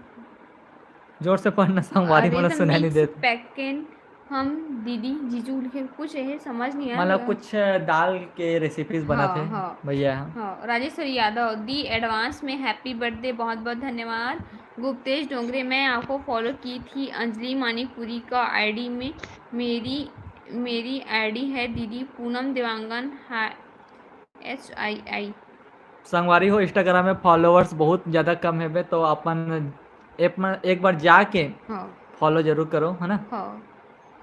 जोर से पढ़ना, संगवारी अरे, मन ल तो सुनाई नहीं मिक्स देत। पैकेट हम दीदी जीजू लिखे, कुछ है समझ नहीं आया मतलब मेरा। कुछ दाल के रेसिपीज बनत हाँ, हे हाँ। भैया। हाँ, राजेश्वरी यादव दी एडवांस में हैप्पी बर्थडे, बहुत बहुत धन्यवाद। गुप्तेश डोंगरे, मैं आपको फॉलो की थी अंजलि मानिकपुरी का आईडी में। मेरी मेरी आईडी है दीदी पूनम देवांगन, हाय, एच आई आई। संगवारी हो, इंस्टाग्राम में फॉलोअर्स बहुत ज्यादा कम हेबे, तो अपन ऐप में एक बार जाके हाँ। फॉलो जरूर करो, है ना? हाँ।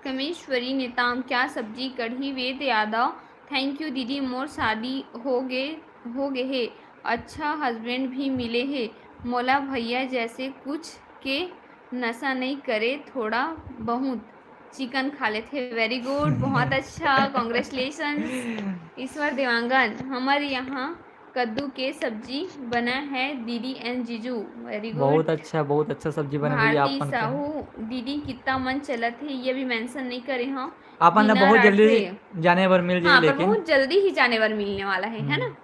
कमेश्वरी नेताम, क्या सब्जी कढ़ी? वेद यादव, थैंक यू दीदी, मोर शादी हो गे, हो गे हे, अच्छा हस्बैंड भी मिले हे मोला, भैया जैसे कुछ के नशा नहीं करे, थोड़ा बहुत चिकन खा लेथे। वेरी गुड, बहुत अच्छा, कॉन्ग्रेचुलेशन। ईश्वर देवांगन, हमर यहाँ कद्दू के सब्जी बना है दीदी एंड जीजू। वेरी गुड। बहुत अच्छा, बहुत अच्छा सब्जी बने भैया भारती आपन के। साहू, दीदी कितना मन चलत हे, ये भी मेंशन नहीं करे हूँ। आपन ला वीना बहुत जल्दी राठे। जाने बर मिल जाए, हाँ, पर लेकिन बहुत जल्दी ही जाने बर मिलने वाला है, है ना?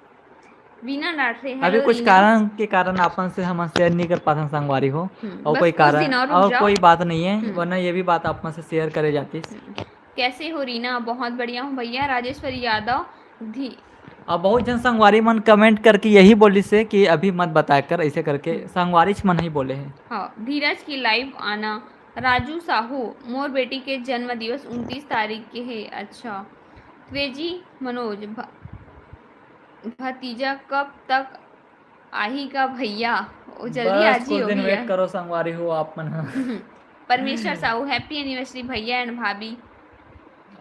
वीना राठे, अभी हेलो कुछ रीना। कारण के कारण आपन से हम शेयर नहीं कर पाते संगवारी हो, हम्म, और बस कोई कुछ कारण दिन और रुक और जाओ। कोई बात नहीं है, हम्म। वरना ये भी बात आपन से शेयर करे जाती। कैसे हो रीना? बहुत बढ़िया हूँ भैया। राजेश्वरी यादव धी अब बहुत जन संगवारी मन कमेंट करके यही बोलिस हे कि अभी मत बताया कर, ऐसे करके संगवारीच मन ही बोले हे। हाँ, धीरज की लाइव आना। राजू साहू, मोर बेटी के जन्म दिवस उनतीस तारीख के हे। अच्छा, क्रेजी मनोज, भ-, भतीजा कब तक आही का भैया? ओ जल्दी बस आज ही कुछ दिन होगी वेट यार। करो संगवारी हो आप मन ह। परमेश्वर साहू, हैप्पी एनिवर्सरी भैया एंड भाभी।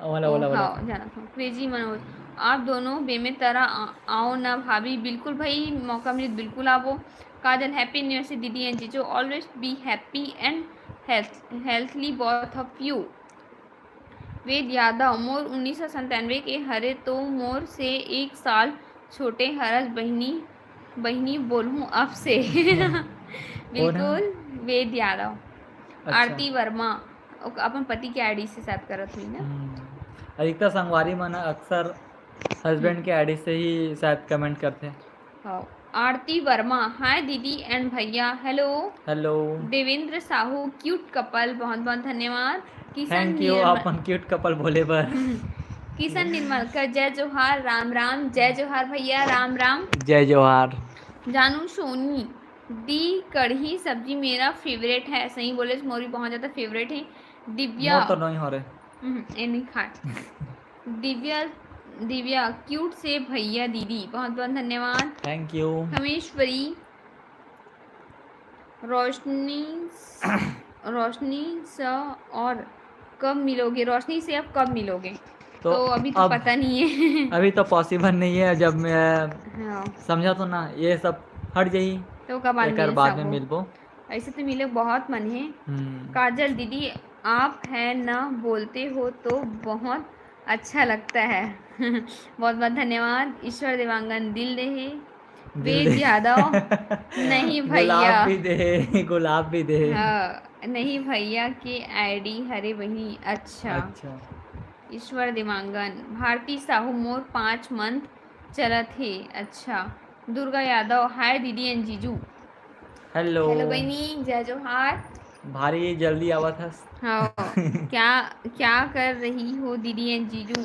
ओला ओला ओला। हाँ, जाना था। क्रेजी मनोज, आप दोनों बेमे तरह आ-, आओ ना भाभी। बिल्कुल भाई, मौका मिले तो बिल्कुल आबो। काजल, हैप्पी एनिवर्सरी दीदी एंड जीजू, always be happy and health, healthly both of you। वेद यादव, मोर उन्नीस सौ संतानवे के हरे, तो मोर से एक साल छोटे हरस बहिनी, बहिनी बोलहूँ अब से। बिल्कुल, वेद यादव। अच्छा। आरती वर्मा, ओक-, अपन पति के आईडी से शायद करत हुई ना। हम्म। अधिकतर संगवारी मन अक्सर हस्बैंड के आईडी से ही शायद कमेंट करते। हाँ। आरती वर्मा, हाय दीदी एंड भैया, hello. Hello. Devendra Sahu, cute couple, बहुत बहुत धन्यवाद। किशन थैंक यू निर्मल- अपन क्यूट कपल बोले बर। हम्म। किशन निर्मलकर, जय जोहार, राम राम। जय जोहार भैया, राम राम। जय जोहार। जानू सोनी दी, कढ़ी सब्जी मेरा फेवरेट है। सही बोले, मोर भी बहुत ज्यादा फेवरेट है। दिव्या, मोर तो नहीं हो रहे। हम्म, ये नहीं खाए। दिव्या, दिव्या क्यूट से भैया दीदी, बहुत बहुत धन्यवाद। Thank you. खमेश्वरी, रोशनी, रोशनी सा और कब मिलोगे? रोशनी से अब कब मिलोगे? तो तो अभी तो अब पता नहीं है। अभी तो पॉसिबल नहीं है। जब मैं हाँ, समझा तो ना, ये सब हट जाई, तो कब बाद एकर मिल बाद में सकबो? मिलबो। ऐसे तो मिले बहुत मन है। हम्म। काजल दीदी, आप है ना, बोलते हो तो बहुत अच्छा लगता है। बहुत बहुत धन्यवाद। ईश्वर देवांगन दिल दे है। दिल वेद दे। यादव, नहीं भैया। गुलाब भी दे, गुलाब भी दे। हाँ, नहीं भैया के आईडी हरे बहिनी। अच्छा। अच्छा। ईश्वर देवांगन, भारती साहू, मोर पाँच मंथ चलत हे। अच्छा। दुर्गा यादव, हाय दीदी एंड जीजू। हेलो। हेलो बहिनी, जय जोहार। भारी जल्दी आवत हस। हाँ। क्या, क्या कर रही हो दीदी एंड जीजू?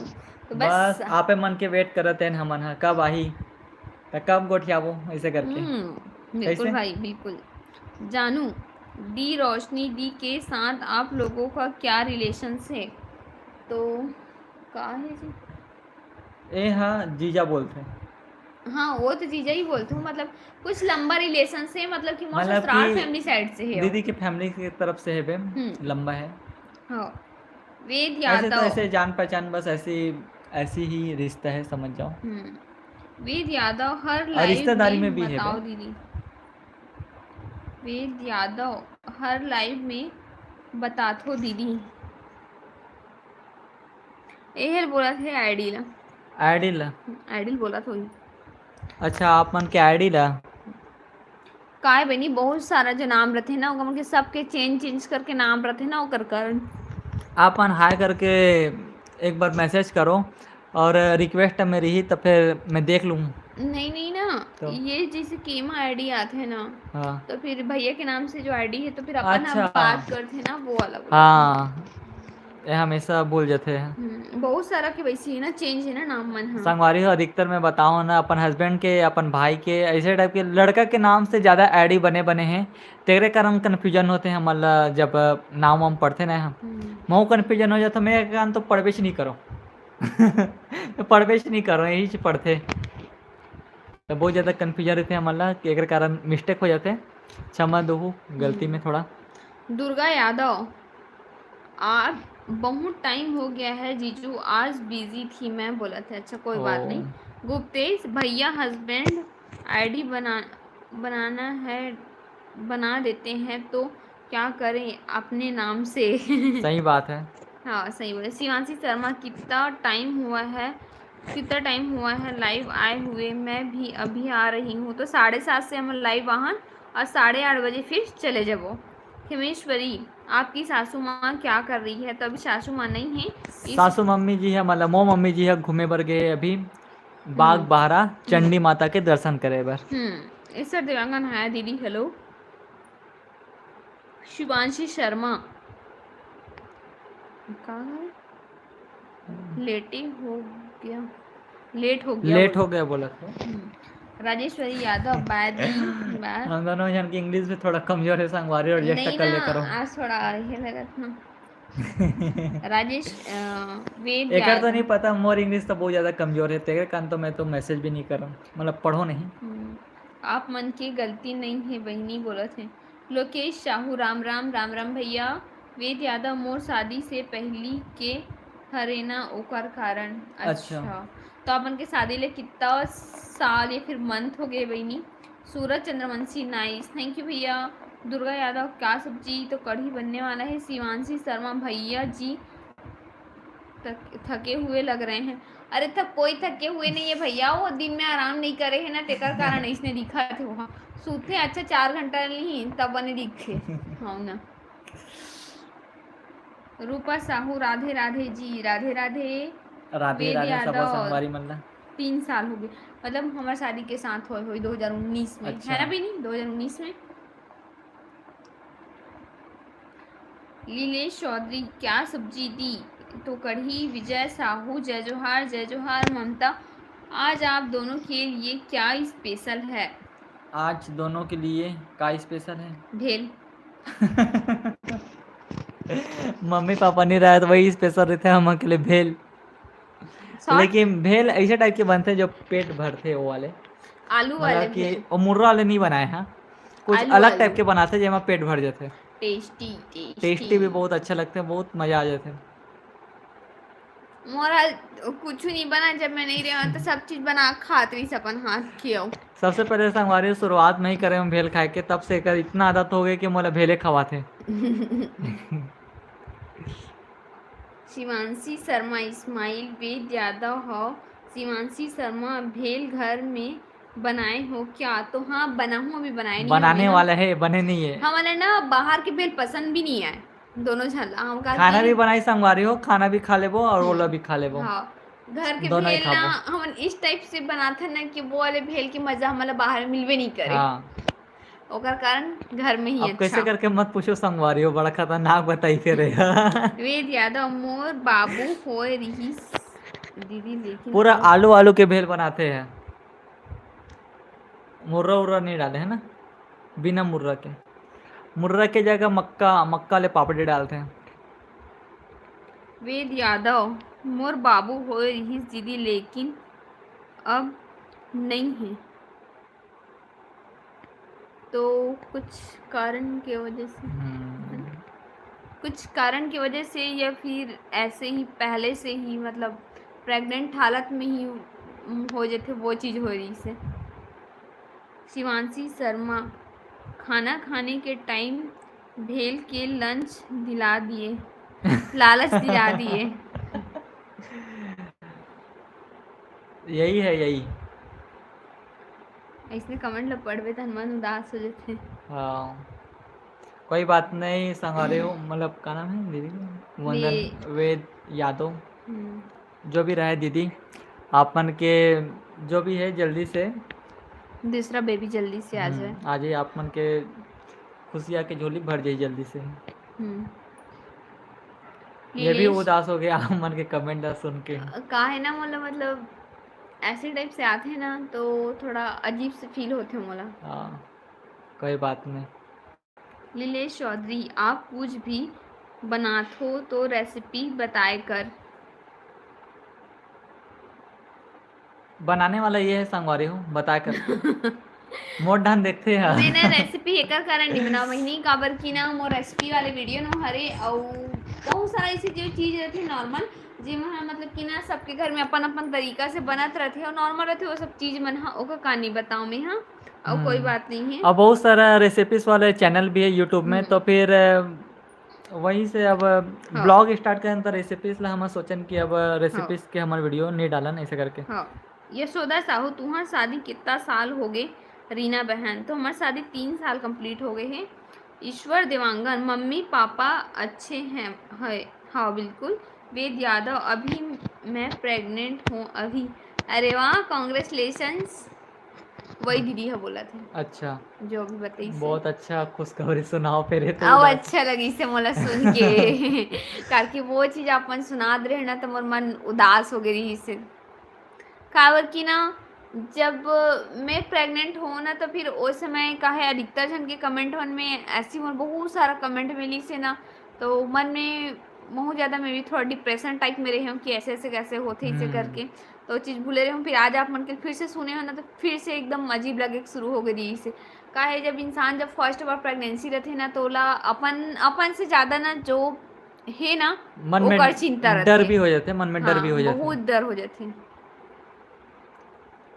तो बस बस आपे मन के वेट करत हन हमन ह, कब आही त कब गोठियाबो, ऐसे करके। हम्म, बिल्कुल कैसे? भाई, बिल्कुल। जानू दी, रोशनी दी के साथ आप लोगों का क्या रिलेशन है? तो का है जी? ए हाँ, जीजा बोलथे। हाँ, वो तो जीजा ही बोलते हूँ, मतलब कुछ लंबा रिलेशन से, मतलब कि मोर मतलब ससुराल कि फैमिली साइड से है। दीदी की फैमिली की तरफ से है बे, हम्म। लंबा है। हाँ। वेद ऐसे तो यादव। ऐसे जान पहचान, बस ऐसी, ऐसी ही रिश्ता है, समझ जाओ। हम्म। वेद यादव हर और लाइव रिश्तेदारी में में भी है बताओ बे। दीदी। वेद यादव हर लाइव में बताथो दीदी। एहर बोलत हे आईडी ला। आईडी ला। आईडी बोलत होही। अच्छा, आप मन के आईडी ला। काय बनी, बहुत सारा जो नाम रथे ना, ओकर मन के सबके चेंज चेंज करके नाम रथे ना, ओकर कारण। आप मन हाय करके एक बार मैसेज करो और रिक्वेस्ट में रही तो फिर मैं देख लूँ। नहीं नहीं ना, तो? ये जैसे केमा आईडी आथे ना, हाँ। तो फिर भैया के नाम से जो आईडी है तो फिर अपन हम अच्छा। बात करते हैं ना, वो वाला बोला। हाँ, ये हमेशा भूल जाते हैं। हम्म, बहुत सारा के वैसे ही ना चेंज है ना नाम मन, हाँ। संगवारी हो, अधिकतर मैं बताऊँ ना, अपन हस्बैंड के, अपन भाई के, ऐसे टाइप के लड़का के नाम से ज़्यादा आईडी बने बने हैं, तेरे कारण कन्फ्यूजन होते हैं। मतलब जब नाम वाम पढ़ते ना हम, हम्म। महू कन्फ्यूजन हो जाता। मैं कारण तो पढ़बे नहीं करो। पढ़बे नहीं करो, यही से पढ़ते। तो बहुत ज़्यादा कन्फ्यूजन रहते हैं, मतलब कि एकर कारण मिस्टेक हो जाते हैं। क्षमा दो, गलती में थोड़ा। दुर्गा यादव, आज बहुत टाइम हो गया है जीजू, आज बिजी थी मैं, बोलत हे। अच्छा, कोई बात ओ। नहीं। गुप्तेश भैया, हस्बैंड आईडी बना, बनाना है, बना देते हैं तो क्या करें अपने नाम से? सही बात है। हाँ, सही बोले। शिवांशी शर्मा, कितना टाइम हुआ है, कितना टाइम हुआ है लाइव आए हुए? मैं भी अभी आ रही हूँ। तो साढ़े सात से हम लाइव आहन और साढ़े आठ बजे फिर चले जाबो। खेमेश्वरी, आपकी सासू माँ क्या कर रही है? तो अभी सासू माँ नहीं है। इस- सासू मम्मी जी है, मतलब मो मम्मी जी है, घूमे बर गए अभी बाग बहरा, चंडी माता के दर्शन करे बर। हम्म, ईश्वर देवांगन, हाय दीदी, हेलो। शिवांशी शर्मा, का है? लेटे हो गया, लेट हो गया लेट बोल। हो गया बोला था। हम्म। राजेश्वरी यादव, बाय दी, बाय। हम दोनों जन की इंग्लिश भी थोड़ा कमजोर है संगवारी, और एडजस्ट नहीं कर ना, ले करो। आज थोड़ा ये लगत ना। राजेश, अ, वेद एकर तो यादव। नहीं पता, मोर इंग्लिश तो बहुत ज्यादा कमजोर है, तेरे कारण तो मैं तो मैसेज भी नहीं करूँ, मतलब पढ़ो नहीं। हम्म, आप मन के गलती नहीं है बहिनी, बोलत है। लोकेश साहू, राम राम। राम राम भैया। वेद यादव, मोर शादी से पहली के हरे ना, ओकर कारण। अच्छा। अच्छा, तो अपन के शादी ले कितना साल या फिर मंथ हो गए बहिनी? सूरज चंद्रवंशी, नाइस, थैंक यू भैया। दुर्गा यादव, क्या सब्जी? तो कढ़ी बनने वाला है। शिवांशी शर्मा, भैया जी थक-, थके हुए लग रहे हैं। अरे, थक, कोई थके हुए नहीं है भैया, वो दिन में आराम नहीं करे है ना, तेकर कारण इसने दिखा थे वहाँ। सूते अच्छा चार घंटा नहीं, तब बने दिखे। हाँ ना। रूपा साहू, राधे राधे जी, राधे राधे। राधे वेद राधे सब यादव। संगवारी मन ला। तीन साल हो गए, मतलब हमारे शादी के साथ हुए हुई दो हज़ार उन्नीस में, अच्छा। है ना भी नहीं, दो हज़ार उन्नीस में। लीलेश चौधरी, क्या सब्जी दी? तो कढ़ी। विजय साहू, जय जोहार, जय जोहार ममता। आज आप दोनों के लिए क्या स्पेशल है? आज दोनों के लिए का स्पेशल है? भेल। मम्मी पापा नहीं रहे तो वही स्पेशल रहते हैं हम के लिए, भेल। लेकिन भेल ऐसे टाइप के बनते जो पेट भरते, वो वाले। आलू वाले मतलब कि भेल। वो मुर्रा वाले नहीं बनाए हैं, कुछ आलू अलग वाले। टाइप के बनाते जेमा पेट भर जाते। Tasty, tasty. टेस्टी भी बहुत अच्छा लगते हैं, बहुत मजा आ जाते हैं। मोरा कुछ नहीं बना, जब मैं नहीं रहा तो सब चीज बना खात रही अपन हाथ के। आओ। सबसे पहले संगवारी शुरुआत में ही करे हम भेल खाए के, तब से एकर इतना आदत हो गई कि मोला भेले खवाथे। शिवांशी शर्मा, इस्माइल वेद यादव हो। शिवांशी शर्मा, भेल घर में बनाए हो क्या? तो हाँ, बनाहूँ, अभी बनाए नहीं बनाने हवे ना। वाला है, बने नहीं है। हमन ला ना बाहर के भेल पसंद भी नहीं आए, दोनों झन ला। हम का खाना कि भी बनाई संगवारी हो, खाना भी खा लेबो और हम्म। ओला भी खा लेबो। हाँ, घर के दोनों ही भेल ना खाबो। हमन इस टाइप से बनाथन ना कि वो वाले भेल के मजा हमन ला बाहर मिलबे नहीं करे। हाँ। ओकर कारण घर में ही अब अच्छा। कैसे करके मत पूछो संगवारी हो, बड़ा खतरनाक बताई फिर। वेद यादव, मोर बाबू होए रिहिस दीदी, लेकिन पूरा अब आलू, आलू के भेल बनाते हैं, मुर्रा उर्रा नहीं डाले है ना, बिना मुर्रा के। मुर्रा के जगह मक्का, मक्का ले पापड़ी डालते हैं। वेद यादव, मोर बाबू होए रिहिस दीदी, लेकिन अब नहीं है। तो कुछ कारण के वजह से, हम्म। कुछ कारण की वजह से या फिर ऐसे ही पहले से ही, मतलब, प्रेग्नेंट हालत में ही, उम, हो जाते, वो चीज़ हो रही से। शिवांशी शर्मा, खाना खाने के टाइम भेल के लंच दिला दिए, लालच दिला दिए। यही है, यही। इसने कमेंट ला पढ़बे त मन उदास हो जाथे। हाँ, कोई बात नहीं संगवारी हो, मतलब, का नाम है दीदी? वंदन, वेद यादव। हम्म। जो भी रहे दीदी, आप मन के जो भी है, जल्दी से दूसरा बेबी जल्दी से आ हम्म, जाए। आ जाए, आप मन के खुशिया के झोली भर जाए जल्दी से। हम्म। ये भी नीलेश। उदास हो गया आप मन के कमेंट ला सुन के। अ, का है ना, मोला, मतलब, ऐसे टाइप से आथे ना, तो थोड़ा अजीब से फील होथे मोला। हाँ, कोई बात नहीं। लीलेश चौधरी, आप कुछ भी बनाथो तो रेसिपी बताए कर। बनाने वाला ये है संगवारी हो, बताए कर। मोर ढान देखते हैं। मैंने रेसिपी एकर कारण नहीं बनाओ बहिनी, काबर कि ना मोर रेसिपी वाले वीडियो नो हरे, अउ बहुत सारा ऐसी जो चीज रहती है नॉर्मल, जेमा, मतलब कि ना, सबके घर में अपन अपन तरीका से बनत रहथे और नॉर्मल रहथे, वो सब चीज मन ह, ओकर का नहीं बताओ मैं, हाँ। और कोई हम्म। बात नहीं है। अब बहुत सारा रेसिपीज वाले चैनल भी है यूट्यूब में, हम्म। तो फिर, अ, वहीं से अब हाँ। ब्लॉग स्टार्ट करें तो रेसिपीज ला हम सोचन कि अब रेसिपीज हाँ। के हमारे वीडियो नहीं डालन, ऐसे करके। हाँ। यशोदा साहू, तुहार शादी कितना साल हो गए? रीना बहन, तो हमार शादी तीन साल कंप्लीट हो गए हैं। ईश्वर देवांगन, मम्मी पापा अच्छे हैं, है, हाँ बिल्कुल। वेद यादव, अभी मैं प्रेग्नेंट हूँ अभी। अरे वाह, कॉन्ग्रेचुलेशंस। वही दीदी ह बोलत हे। अच्छा। जो भी बताइस हे। बहुत अच्छा खुशखबरी सुनाओ फिर, ये तो अब उदास। अच्छा लगिस हे मोला सुन के। काकि वो चीज अपन सुनात रहे ना, तो मोर मन उदास हो गए रहिस हे। काबर कि ना, जब मैं प्रेग्नेंट हो ना, तो फिर ओ समय का है, अधिकतर जन के कमेंट मन में ऐसी मोर बहुत सारा कमेंट मिलिस हे ना, तो मन में बहुत ज्यादा मैं भी थोड़ा डिप्रेशन टाइप में रहे हूँ कि ऐसे ऐसे कैसे होथे, इसे हम्म। करके। तो वो चीज भूले रहे हूँ, फिर आज आप मन के फिर से सुने हो ना, तो फिर से एकदम अजीब लगे शुरू हो गई रहिस हे। का है, जब इंसान जब फर्स्ट बार प्रेगनेंसी रहथे ना, तो ओला अपन, अपन से ज्यादा ना जो हे ना, मन में ओकर चिंता डर रहथे। भी हो जाथे, मन में डर हाँ, भी हो जाथे। बहुत डर हो जाथे।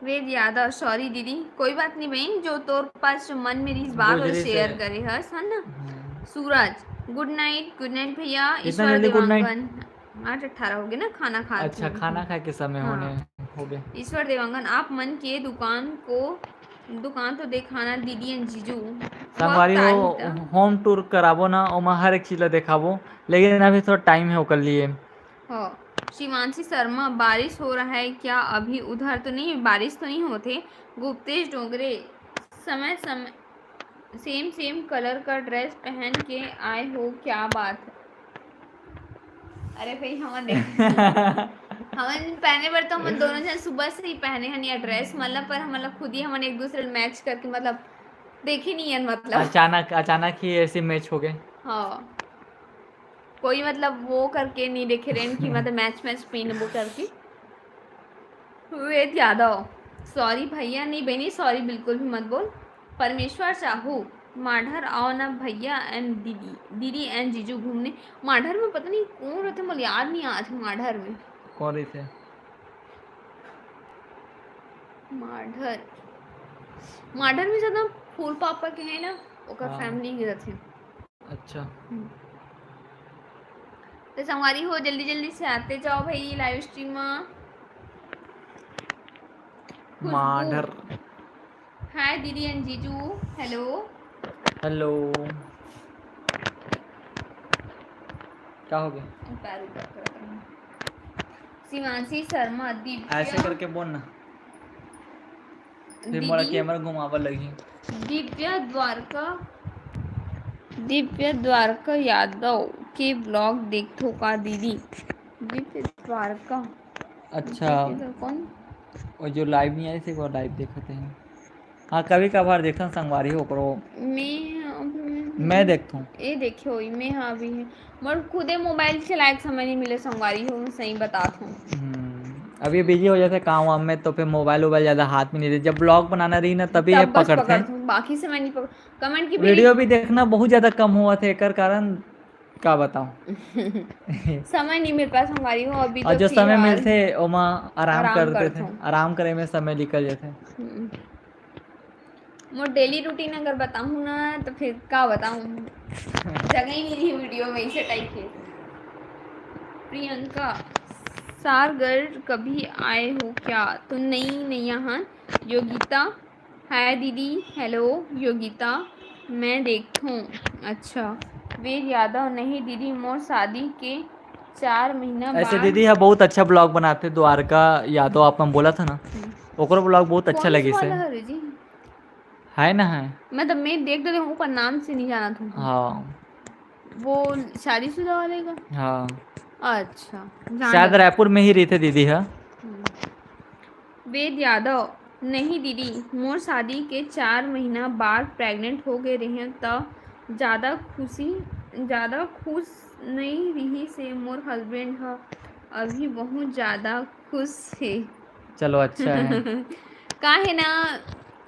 वेद यादव, सॉरी दीदी, कोई बात नहीं बहन, जो तोर पास जो मन में रहिस बात गुजरी शेयर से। करे हस, है ना? हम्म। सूरज, गुड नाइट, गुड नाइट भैया। इतना ईश्वर जल्दी गुड नाइट? देवांगन, आठ अठारह हो गए ना, खाना खा अच्छा, के। खाना खाए के समय हाँ। होने, हो गए। ईश्वर देवांगन, आप मन के दुकान को, दुकान तो देखाना दीदी and जीजू। संगवारी वक्त हो, आही त। होम टूर कराबो ना, ओमा हर एक चीज ला देखाबो, लेकिन अभी थोड़ा टाइम है ओकर लिए। हो, शिवांशी शर्मा, बारिश हो रहा है क्या? अभी उधर तो नहीं, बारिश तो नहीं होथे। गुप्तेश डोंगरे, समय समय सेम सेम कलर का ड्रेस पहन के आए हो, क्या बात? अरे भाई, हमन देख, हमन पहने बर तो हमन दोनों जन सुबह से ही पहने हन ये ड्रेस, मतलब, पर हमन ला खुद ही हमन एक दूसरे ल मैच करके, मतलब, देखे नहीं हन, मतलब। अचानक, अचानक ही ऐसे मैच हो गए। हाँ, कोई, मतलब, वो करके नहीं देखे रहन कि मतलब मैच मैच पहनबो करके। वेद यादव, सॉरी भैया। नहीं बहनी, सॉरी बिल्कुल भी मत बोल। परमेश्वर साहू, माढ़र आओ ना भैया and दीदी, दीदी and जीजू घूमने। माढ़र में पता नहीं कौन रहते, मोला याद नहीं आत हे माढ़र में। कौन रहते? माढ़र, माढ़र में ज्यादा फूल पापा के है ना, ओकर हाँ। फैमिली के रहते। अच्छा। हम्म। तो संगवारी हो, जल्दी जल्दी से आते जाओ भाई लाइव स्ट्रीम में। खुशबू। माढ़र। हाय दीदी and जीजू, हेलो। हेलो। क्या हो गया? पैर ऊपर कर रही हूँ। शिवांशी शर्मा, दिव्या। ऐसे करके बोल ना। फिर मोला दीदी। कैमरा घुमावा लगही। दिव्या द्वारका, दिव्या द्वारका यादव के ब्लॉग देखथो का दीदी? दिव्या द्वारका। अच्छा। दिव्या कौन? वो जो लाइव नहीं आई थी, वो लाइव देखते हैं। हाँ, कभी कभार देखथन संगवारी हो, ओकरो मैं, मैं देखथूं। ए देखियो, मैं हाँ अभी है। मोर खुदे मोबाइल चलाए के समय नहीं मिले संगवारी हो, सही बतात हूँ। हम्म, अभी बिजी हो जाते काम वाम में, तो फिर मोबाइल वोबाइल ज्यादा हाथ में नहीं रहते। जब ब्लॉग बनाना रही ना, तभी तब ये बस पकड़ते हैं। पकड़थूं, बाकी समय नहीं पकड़। कमेंट की भी वीडियो भी देखना बहुत ज्यादा कम हुआ थे, एकर कारण का बताऊं? समय नहीं मिल पाए संगवारी हो, अभी और तो जो समय फिलहाल मिलथे, ओमा आराम आराम करते थे, करथों। आराम करे में समय निकल जाते। हम्म। मोर डेली रूटीन अगर बताऊं ना, तो फिर का बताऊं, जगह ही नहीं रही वीडियो में, इसे टाइप के। प्रियंका, सारगढ़ कभी आए हो क्या? तो नहीं, नहीं यहाँ। योगिता, हाय दीदी, हेलो योगिता, मैं देखथूं। अच्छा, वेद यादव, नहीं दीदी, मोर शादी के चार महीना ऐसे बाद। दीदी ह बहुत अच्छा ब्लॉग बनाथे, द्वारका यादव, आप मन बोला था ना, हम्म। ओकरो ब्लॉग बहुत अच्छा कौन लगिस वाला है। हरे जी? है ना, है। मैं तो, मैं देख डरे हूँ, पर नाम से नहीं जानत हूँ। हाँ। वो शादीशुदा वाले का? हाँ। अच्छा, जान शायद लगा। रायपुर में ही रहिथे दीदी ह। हम्म। वेद यादव, नहीं दीदी, मोर शादी के चार महीना बाद प्रेग्नेंट हो गए रहे, त ज्यादा खुशी, ज्यादा खुश नहीं रही से मोर हस्बैंड ह, अभी बहुत ज्यादा खुश हे। चलो, अच्छा है। का है ना,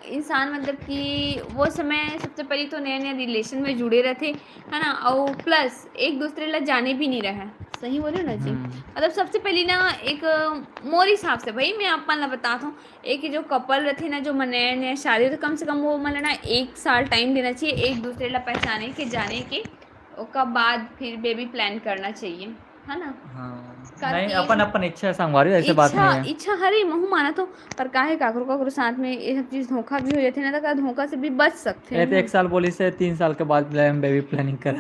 इंसान मतलब कि वो समय सबसे पहले तो नया नया रिलेशन में जुड़े रहथे, है ना, और प्लस एक दूसरे ला जाने भी नहीं रहे। सही बोले ना जी? हम्म। मतलब सबसे पहले ना, एक मोर हिसाब से भाई, मैं आप मन ला बतात हूँ, एक जो कपल रहथे ना, जो मन नया नया शादी होथे, कम से कम वो मन ला ना एक साल टाइम देना चाहिए एक दूसरे ला पहचाने के, जाने के, ओकर बाद फिर बेबी प्लान करना चाहिए, है ना? हाँ। का नहीं, कि अपन, अपन इच्छा संगवारी, ऐसे बात इच्छा, नहीं है। इच्छा हरे, महू मानत हो, पर काहे काकरो, काकरो साथ में ये सब चीज धोखा भी हो जाथे ना, तो का धोखा से भी बच सकथे ये तो ना। एक साल बोली से तीन साल के बाद ले हम बेबी प्लानिंग कर।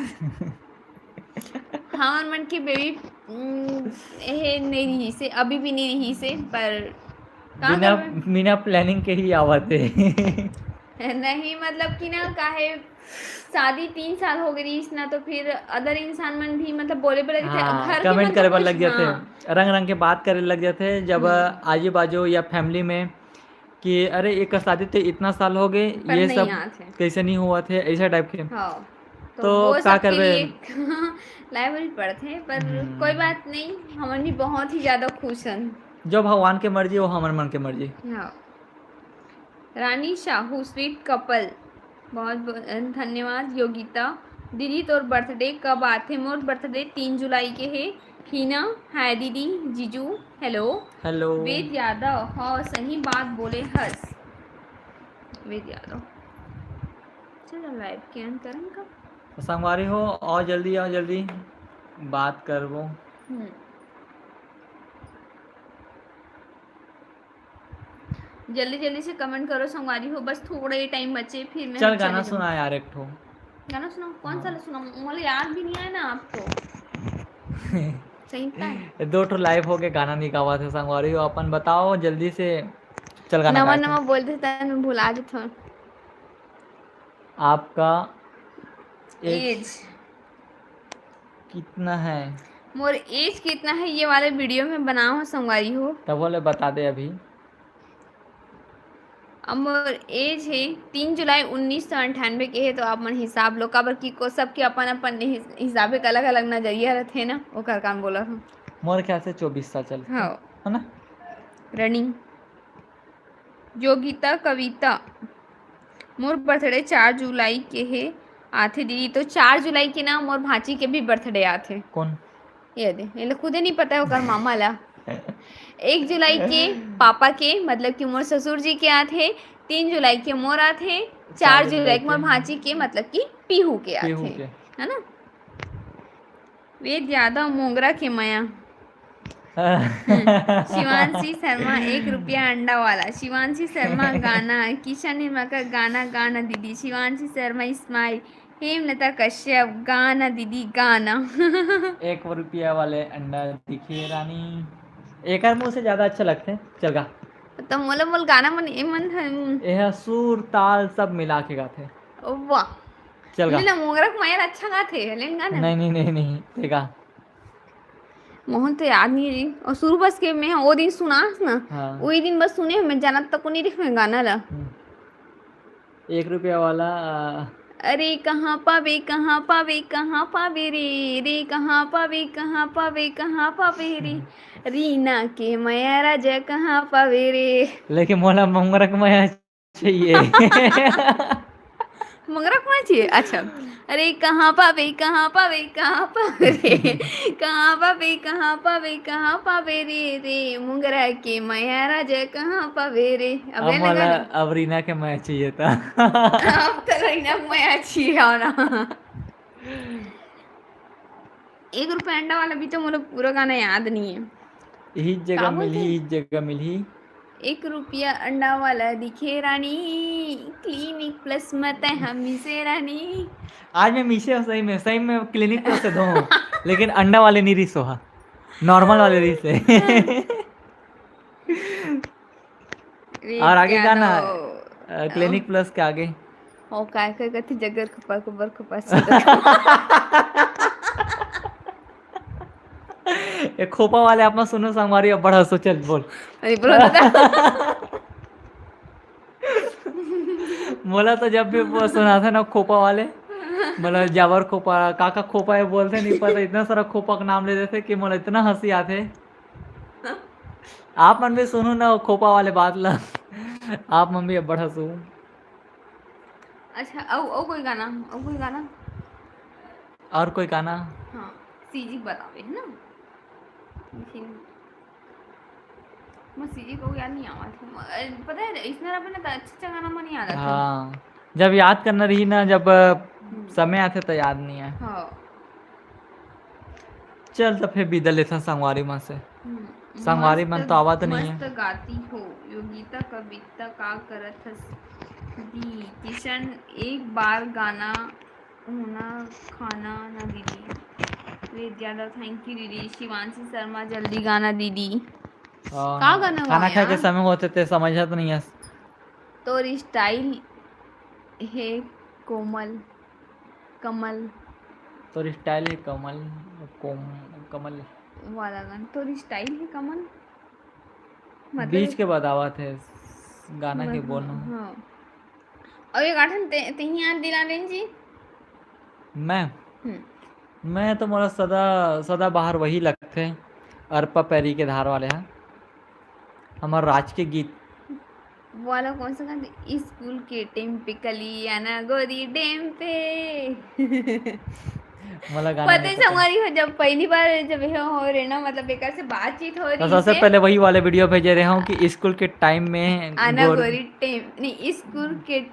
हमर मन के बेबी, उम, एहे नहीं रही से, अभी भी नहीं रही से, पर का बिना, करबे? बिना प्लानिंग के ही आवत है। नहीं, मतलब कि ना, काहे शादी तीन साल हो गई रहीस ना, तो फिर अदर इंसान मन भी, मतलब, बोले बर लग जाथे, हाँ, घर के कमेंट मन तो करे बर कुछ, लग जाथे, हाँ। रंग रंग के बात करे लग जाथे, जब हम्म। आजू बाजू या फैमिली में कि अरे, एक शादी तो इतना साल हो गए, पर ये नहीं सब आत है। कैसे नहीं हुआ थे, ऐसा टाइप के। हाँ, तो तो वो का सबके करबे? लिए एक लाइब्रेरी पढ़त है, पर हम्म। कोई बात नहीं, हमन भी बहुत ही ज्यादा खुश हन। जो भगवान के मर्जी, वो हमर मन के मर्जी। हाँ। रानी साहू, स्वीट कपल, बहुत बहुत धन्यवाद। योगिता, दीदी, तोर बर्थडे कब आथे? मोर बर्थडे तीन जुलाई के हे। हीना, हाय दीदी, जीजू, हेलो। हेलो। वेद यादव, हाँ, सही बात बोले हस। वेद यादव, चलो, लाइव के अंत करन का? तो संगवारी हो, और जल्दी, और जल्दी बात करबो। हम्म। जल्दी जल्दी से कमेंट करो संगवारी हो, बस थोड़ा ही टाइम बचे, फिर मैं चल, चले गाना जाऊँ। सुना यार एक ठो। गाना सुनाओ, कौन सा हाँ। सुनाऊँ? मोला याद भी नहीं आया ना आपको। सही था। ये दो ठो लाइव होके गाना नहीं गावा थे संगवारी हो, अपन बताओ जल्दी से। चल, गाना नवा गाते हैं। नवा बोल देता है, मैं भुला जाता हूँ। आपका एज एज। कितना है? मोर एज कितना है, ये वाले वीडियो में बनाओ संगवारी हो। तब बोले बता दे अभी। अब मोर एज है तीन जुलाई उन्नीस सौ अंठानवे के है, तो आप मन हिसाब लो, काबर कि को सबके अपन अपन हिस-, हिसाबे के अलग अलग नजरिया रहते ना, ओकर काम बोला हूँ। मोर ख्याल से चौबीस साल चल हाँ। है ना? रनिंग। योगिता कविता, मोर बर्थडे चार जुलाई के हे आथे दीदी, तो चार जुलाई के ना मोर भांची के भी बर्थडे आथे। कौन? ये दे, ये खुदे नहीं पता है ओकर मामा ला। एक जुलाई के पापा के, मतलब कि मोर ससुर जी के आथे, तीन जुलाई के मोर आथे, चार जुलाई के मोर भांची के, मतलब कि पीहू के आथे, है ना? वेद यादव, मोंगरा के मया। शिवांशी शर्मा, एक रुपया अंडा वाला। शिवांशी शर्मा गाना, किशन निर्माकर गाना, गाना दीदी। शिवांशी शर्मा स्माइल। हेमलता कश्यप गाना दीदी, गाना। एक रुपया वाले अंडा दिखे रानी, एकर मुंह से ज्यादा अच्छा लगथे। चल गा। तो मोला मोल गाना मन ए मन है। एह सुर ताल सब मिला के गाथे। वाह। चल गा। ना मोंगरा के मया अच्छा गाथे, लेन गाना। नहीं नहीं नहीं नहीं, देखा। मोहन तो याद नहीं रही। और सुर बस के मैं वो दिन सुनास ना, हाँ। वही दिन बस सुने, मैं जानत तक नहीं रही मैं गाना ला। हम्म। एक रुपया वाला आ, अरे कहाँ पावे, कहाँ पावे, कहाँ पावे रे, रे कहाँ पावे, कहाँ पावे, कहाँ पावे रे, रीना के मया राजा कहाँ पावे रे। लेकिन मोला मोंगरा के मया चाहिए। मोंगरा के मया चाहिए, अच्छा। अरे कहाँ पावे, कहाँ पावे, कहाँ पावे रे, कहाँ पावे, कहाँ पावे, कहाँ पावे रे, रे मोंगरा के मया राजा कहाँ पावे रे। अब अब ये मोला लगा ना। अब रीना के मया चाहिए था। अब तो रीना के मया चाहिए हो ना। एक रुपया अंडा वाला भी तो मोला पूरा गाना याद नहीं है। यही जगह का बोलते मिलही, हैं? यही जगह मिलही। एक रुपया अंडा वाला दिखे रानी, क्लिनिक प्लस में तै हम मिसे रानी। आज मैं मिसे हूँ सही में, सही में क्लिनिक प्लस से धो हूँ, लेकिन अंडा वाले नहीं रिस हो, नॉर्मल वाले रिस है। रे और आगे क्या गाना दो। अ, क्लिनिक प्लस के आगे। ओ काय काय कथी जगर खपा खबर खपा। ए खोपा वाले आप सुनो संगवारी, अब बड़ा सोचल बोल। अरे बोलो दादा। मोला तो जब भी वो सुनाथे ना खोपा वाले, मतलब जाबर खोपा, काका खोपा ये बोलथे नहीं पता, इतना सारा खोपा का नाम ले देथे कि मोला इतना हंसी आथे। आप मन भी सुनो ना वो खोपा वाले बात ला, आप मन भी अब्बड़ हंसू। अच्छा, अउ अउ कोई गाना, अउ कोई गाना। और कोई गाना? हाँ, सीजी बतावे है ना। लेकिन मैं सीजी को याद नहीं आवा था। अ, पता है इसमें अपन तो अच्छा अच्छा गाना मन याद आता। हाँ, जब याद करना रही ना, जब अ, समय आथे तो याद नहीं है। हाँ। चल तो फिर बिदा लेथन संगवारी मन से। हम्म, संगवारी मस्त, मन तो आवत नहीं है। मस्त गाती हो योगिता कविता, का करत हस दी किशन, एक बार गाना होना खाना ना दीदी। वे ज्यादा थैंक यू दीदी। शिवांशी शर्मा जल्दी गाना दीदी। हाँ, का गाना खाना हुआ खाए के यार? समय होथे ते समझत नहीं है। तोर स्टाइल हे कोमल, कमल तोर स्टाइल है कमल, कोम, कमल। वाला गाना। तोर स्टाइल हे कमल, मतलब बीच के बाद आवत है गाना के मतलब, बोलना। हाँ। और एक आठन ते, तेही याद दिला देन जी। मैं हम्म। मैं तो मोला सदा सदा बाहर वही लगथे, अरपा पैरी के धार वाले हा, हमार राज के गीत। वाला कौन सा गाना? स्कूल के टाइम पे कली आना गोरी डैम पे। मोला गाना पता नहीं है पता। संगवारी हो, जब पहली बार जब ये हो रहे ना, मतलब एकर से बातचीत हो तो रही सबसे से, पहले वही वाले वीडियो भेजे रहे हूँ कि स्कूल के टाइम में आना गोर- गोरी टाइम नहीं, स्कूल के,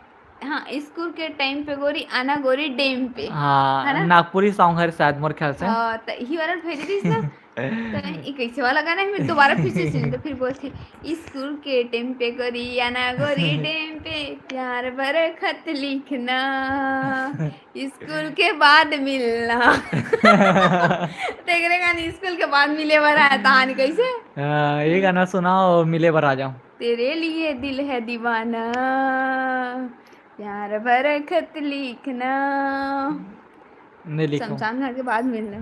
हाँ, स्कूल के टाइम पे गोरी आना गोरी डैम पे। हाँ, है ना? नागपुरी सॉन्ग है शायद मोर ख्याल से। हाँ, तो यही वाला भेज दीस ना। तो ये कैसे वाला गाना है? मैं दोबारा फिर से सुनी तो फिर बोलते, "स्कूल के टाइम पे गोरी आना गोरी डैम पे, प्यार भर खत लिखना, स्कूल के बाद मिलना।" देख रहे गाने, स्कूल के बाद मिले वाला है, तहान कैसे? हाँ, ये गाना सुनाओ और मिले बर आ जाओ। तेरे लिए दिल है दीवाना, प्यार भर खत लिखना, नहीं लिखो। शमशान घाट के बाद मिलना।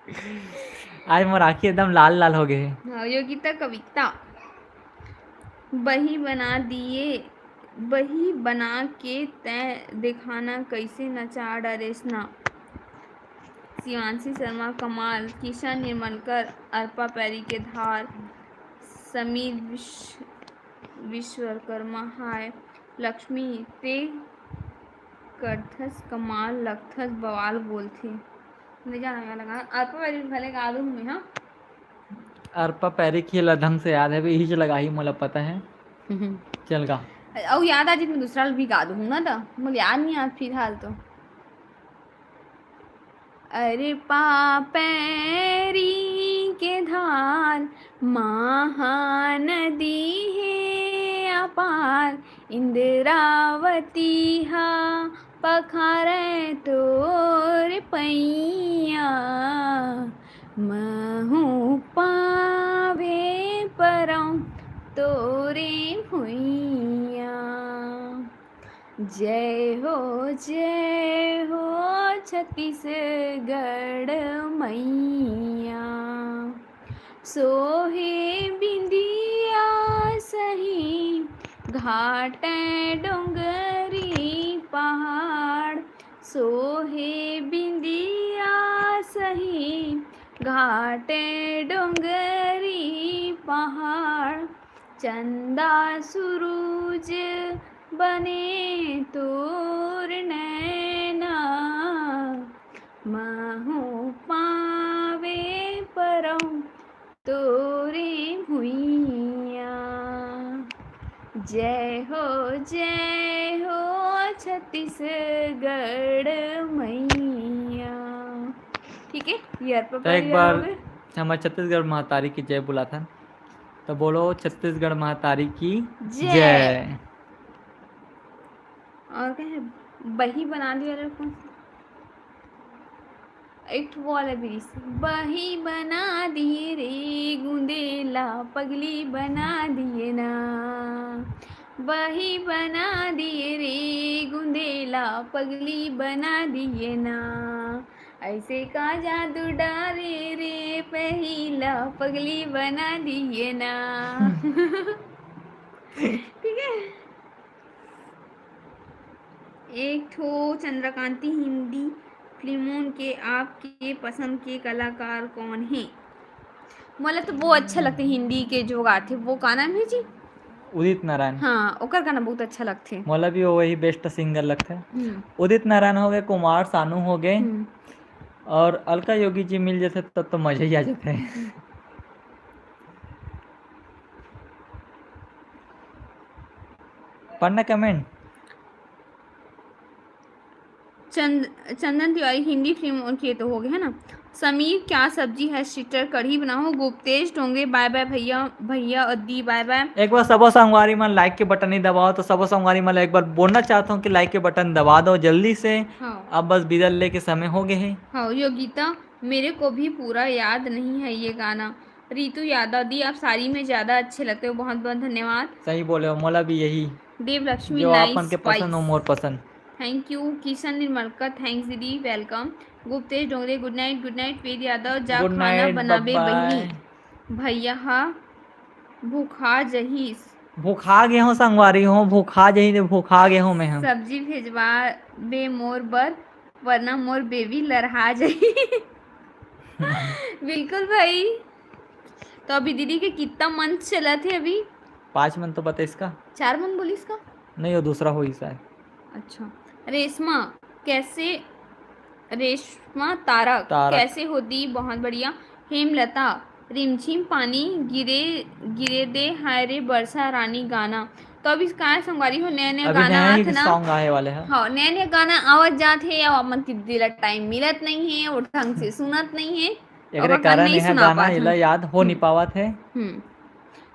आज मोर आँखी एकदम लाल लाल हो गए हे। हाँ, योगिता कविता। बही बना दिए, बही बना के तैं देखाना, कैसे नचा डरेस ना। शिवांशी शर्मा कमाल, किशन निर्मलकर, अर्पा पैरी के धार, समीर विश्व, विश्वकर्मा हाय, लक्ष्मी ते करथस कमाल, लगथस बवाल बोलथे। नहीं जाना क्या लगा, अर्पा पैरी भले गा दूँ मैं, हाँ। अर्पा पैरी के ला ढंग से याद है, इही च लगाही, मोला पता है। चल गा। अउ याद आ जित मैं दूसरा भी गा दूँ ना, तो मोला याद नहीं आ फिलहाल तो। अरे पापैरी के धार महानदी हे अपार, इंद्रावती हा पखारे तोर पैया। महूँ पावे परौं तोरे भुइया। जय हो, जय हो छत्तीसगढ़ मैया। सोहे बिंदिया सही घाट डोंगरी पहाड़, सोहे बिंदिया सही घाट डोंगरी पहाड़, चंदा सुरूज बने तोर नैना, महूँ पावे परौं तोरे भुइया। जय हो, जय हो छत्तीसगढ़ मैया। ठीक है, ये अर्पा तो एक पैरी बार हो गए। हमर छत्तीसगढ़ महतारी की जय बुलाथन, तो बोलो छत्तीसगढ़ महतारी की जय। जय। और क्या है, बही बना दिए रे कौन सा? एक ठो वो वाला भी रिस। बही बना दिए रे गुंदेला, पगली बना दिए ना। बही बना दिए रे गुंदेला, पगली बना दिए ना। ऐसे का जादू डारे रे पहिला, पगली बना दिए ना। ठीक है। एक ठो चंद्रकांति, हिंदी फिल्मों के आपके पसंद के कलाकार कौन है? मोला तो वो अच्छा लगथे हिंदी के जो गाथे, वो का नाम है जी? उदित नारायण। हाँ, ओकर गाना बहुत अच्छा लगथे। मोला भी वही बेस्ट सिंगर लगथे। हम्म, उदित नारायण हो गए, कुमार सानू हो गए, हम्म। और अलका योगी जी मिल जाथे तब तो मजा ही आ जाथे। पढ़ना कमेंट। चंद-, चंदन तिवारी, हिंदी फिल्म और के तो हो गए है ना। समीर, क्या सब्जी है सिस्टर? कढ़ी बनाओ। गुप्तेश डोंगरे, बाय बाय भैया, भैया अद्दी, बाय बाय। एक बार सबो संगवारी मन लाइक के बटन नहीं दबाओ, तो सबो संगवारी मन ला एक बार बोलना चाहता हूँ कि लाइक के बटन दबा दो जल्दी से। हाँ। अब बस बिदा लेके समय हो गए है। हाँ, योगिता, मेरे को भी पूरा याद नहीं है ये गाना। रितु यादव दी, आप साड़ी में ज्यादा अच्छे लगते हो, बहुत बहुत धन्यवाद। सही बोले हो, मोला भी यही देवलक्ष्मी, जो nice आपन के पसंद हो, voice। मोर पसंद। Thank you। Kishan Nirmalkar, thanks दीदी, welcome। गुप्तेश Dongre, good night, good night। वेद यादव, जा Good खाना night, बनाबे bye bye। बहिनी, भैया हा भूखा जहीस। भूखा गे हो संगवारी हो, भूखा जही दे, भूखा गे हो मैं हम। सब्जी भेजवा बे मोर बर, वरना मोर बेबी लरहा जही। बिल्कुल भाई। तो अभी दीदी के कितना मंथ चलत है अभी? पाँच मन तो बताइस का? चार मन बोलिस का? नहीं, वो दूसरा होई शायद। अच्छा। रेशमा, कैसे, रेशमा तारक, तारक। कैसे हो दी? बहुत बढ़िया। हेमलता, रिमझिम पानी गिरे, गिरे दे, हाय रे बरसा रानी गाना। तो अभी काय संगवारी हो, नया नया अभी गाना नया ही आत ना। सॉन्ग आए वाले हैं। हाँ, नया नया गाना आवत जात है, अब हमन के दिला टाइम मिलत नहीं है, वो ढंग से सुनत नहीं है, एकरे ओकर कारण नहीं यह सुना गाना पात इला हन। याद हो नहीं पावत है। हम्म।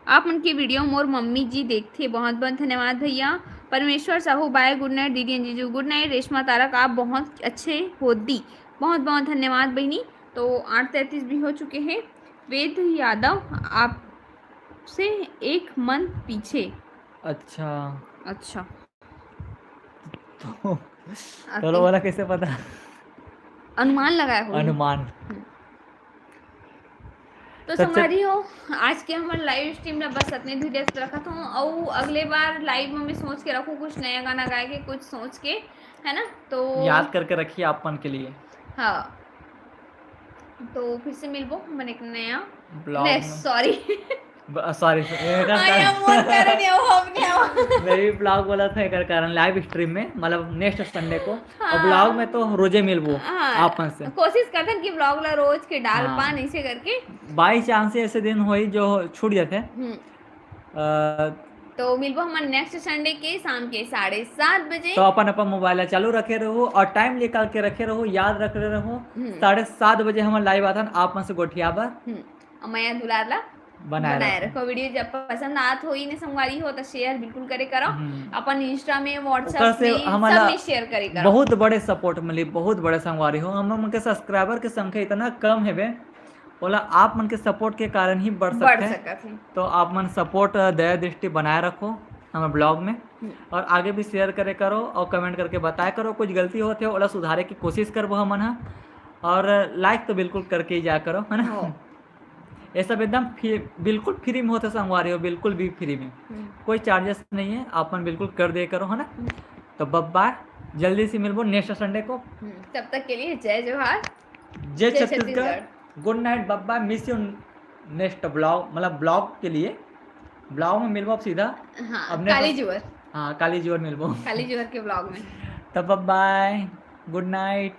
आप मन के वीडियो मोर मम्मी जी देखथे, बहुत बहुत धन्यवाद भैया। परमेश्वर साहू, बाय, गुड नाइट दीदी एंड जीजू, गुड नाइट रेशमा तारक, आप बहुत अच्छे हो दी, बहुत बहुत धन्यवाद बहनी। तो आठ तैंतीस भी हो चुके हैं। वेद यादव, आपसे एक मंथ पीछे। अच्छा, अच्छा, तो ओके। चलो, वाला कैसे पता? अनुमान लगाया हो। अनुमान। तो संगवारी हो, आज के हमर लाइव स्ट्रीम ला बस अतने धुरिया रखत हूँ। अउ अगले बार लाइव में मैं सोच के रखूँ कुछ नया गाना गाए के, कुछ सोच के, है ना? तो याद करके रखिए आप मन के लिए। हाँ, तो फिर से मिलबो हमन एक नया blog next, sorry sorry I am work कर रही हूँ, हम नहीं हूँ। मैं भी ब्लॉग बोला था एकर कारण लाइव स्ट्रीम में, मतलब नेक्स्ट संडे को। और हाँ। ब्लॉग में तो रोजे मिलबो हाँ, आप मन से। कोशिश करथन कि ब्लॉग ला रोज के डाल हाँ। पान, ऐसे करके। बाई चांस ऐसे दिन होई जो छूट जाते। हम्म, अ, तो मिलबो हमन नेक्स्ट संडे के शाम के साढ़े सात बजे। तो अपन अपन मोबाइल ला चालू रखे रहो और टाइम निकाल के रखे रहो, याद रखे रहो। हम्म। साढ़े सात बजे हमन लाइव आथन आप मन से गोठिया बर। हम्म, और मया दुलार ला बनाए बनाए रखो। रखो। वीडियो जब पसंद आत होई ने संगवारी हो तो शेयर बिल्कुल करे करो। हम्म। अपन इंस्टा में, ओकर व्हाट्सएप से में, सब हमला में शेयर करे करो। बहुत बड़े सपोर्ट मिली, बहुत बड़े संगवारी हो। हम मन के सब्सक्राइबर के संख्या इतना कम हेबे, ओला आप मन के सपोर्ट के कारण ही बढ़ बढ़ सकते हैं। सकत है। तो आप मन सपोर्ट दया दृष्टि बनाए रखो हमारे ब्लॉग में। हम्म। और आगे भी शेयर करे करो और कमेंट करके बताया करो, कुछ गलती होते हो ओला सुधारे की कोशिश करबो हमन ह। और लाइक तो बिल्कुल करके ही जाया करो, है ना? हो। ये सब एकदम फ्री, बिल्कुल फ्री में होते संगवारी हो, बिल्कुल भी फ्री में, हम्म। कोई चार्जेस नहीं है, आप मन बिल्कुल कर दे करो, है ना? तो बाय, जल्दी से मिलबो नेक्स्ट संडे को। हम्म, तब तक के लिए जय जोहार, जय जय Chhattisgarh, Chhattisgarh. Good night, bye, miss you next blog, मतलब ब्लॉग के लिए, ब्लॉग में मिलबो अब सीधा। हाँ, अपने काली को- जुअर, हाँ, काली जुअर मिलबो। काली जुअर के ब्लॉग में। तब बाय, गुड नाइट।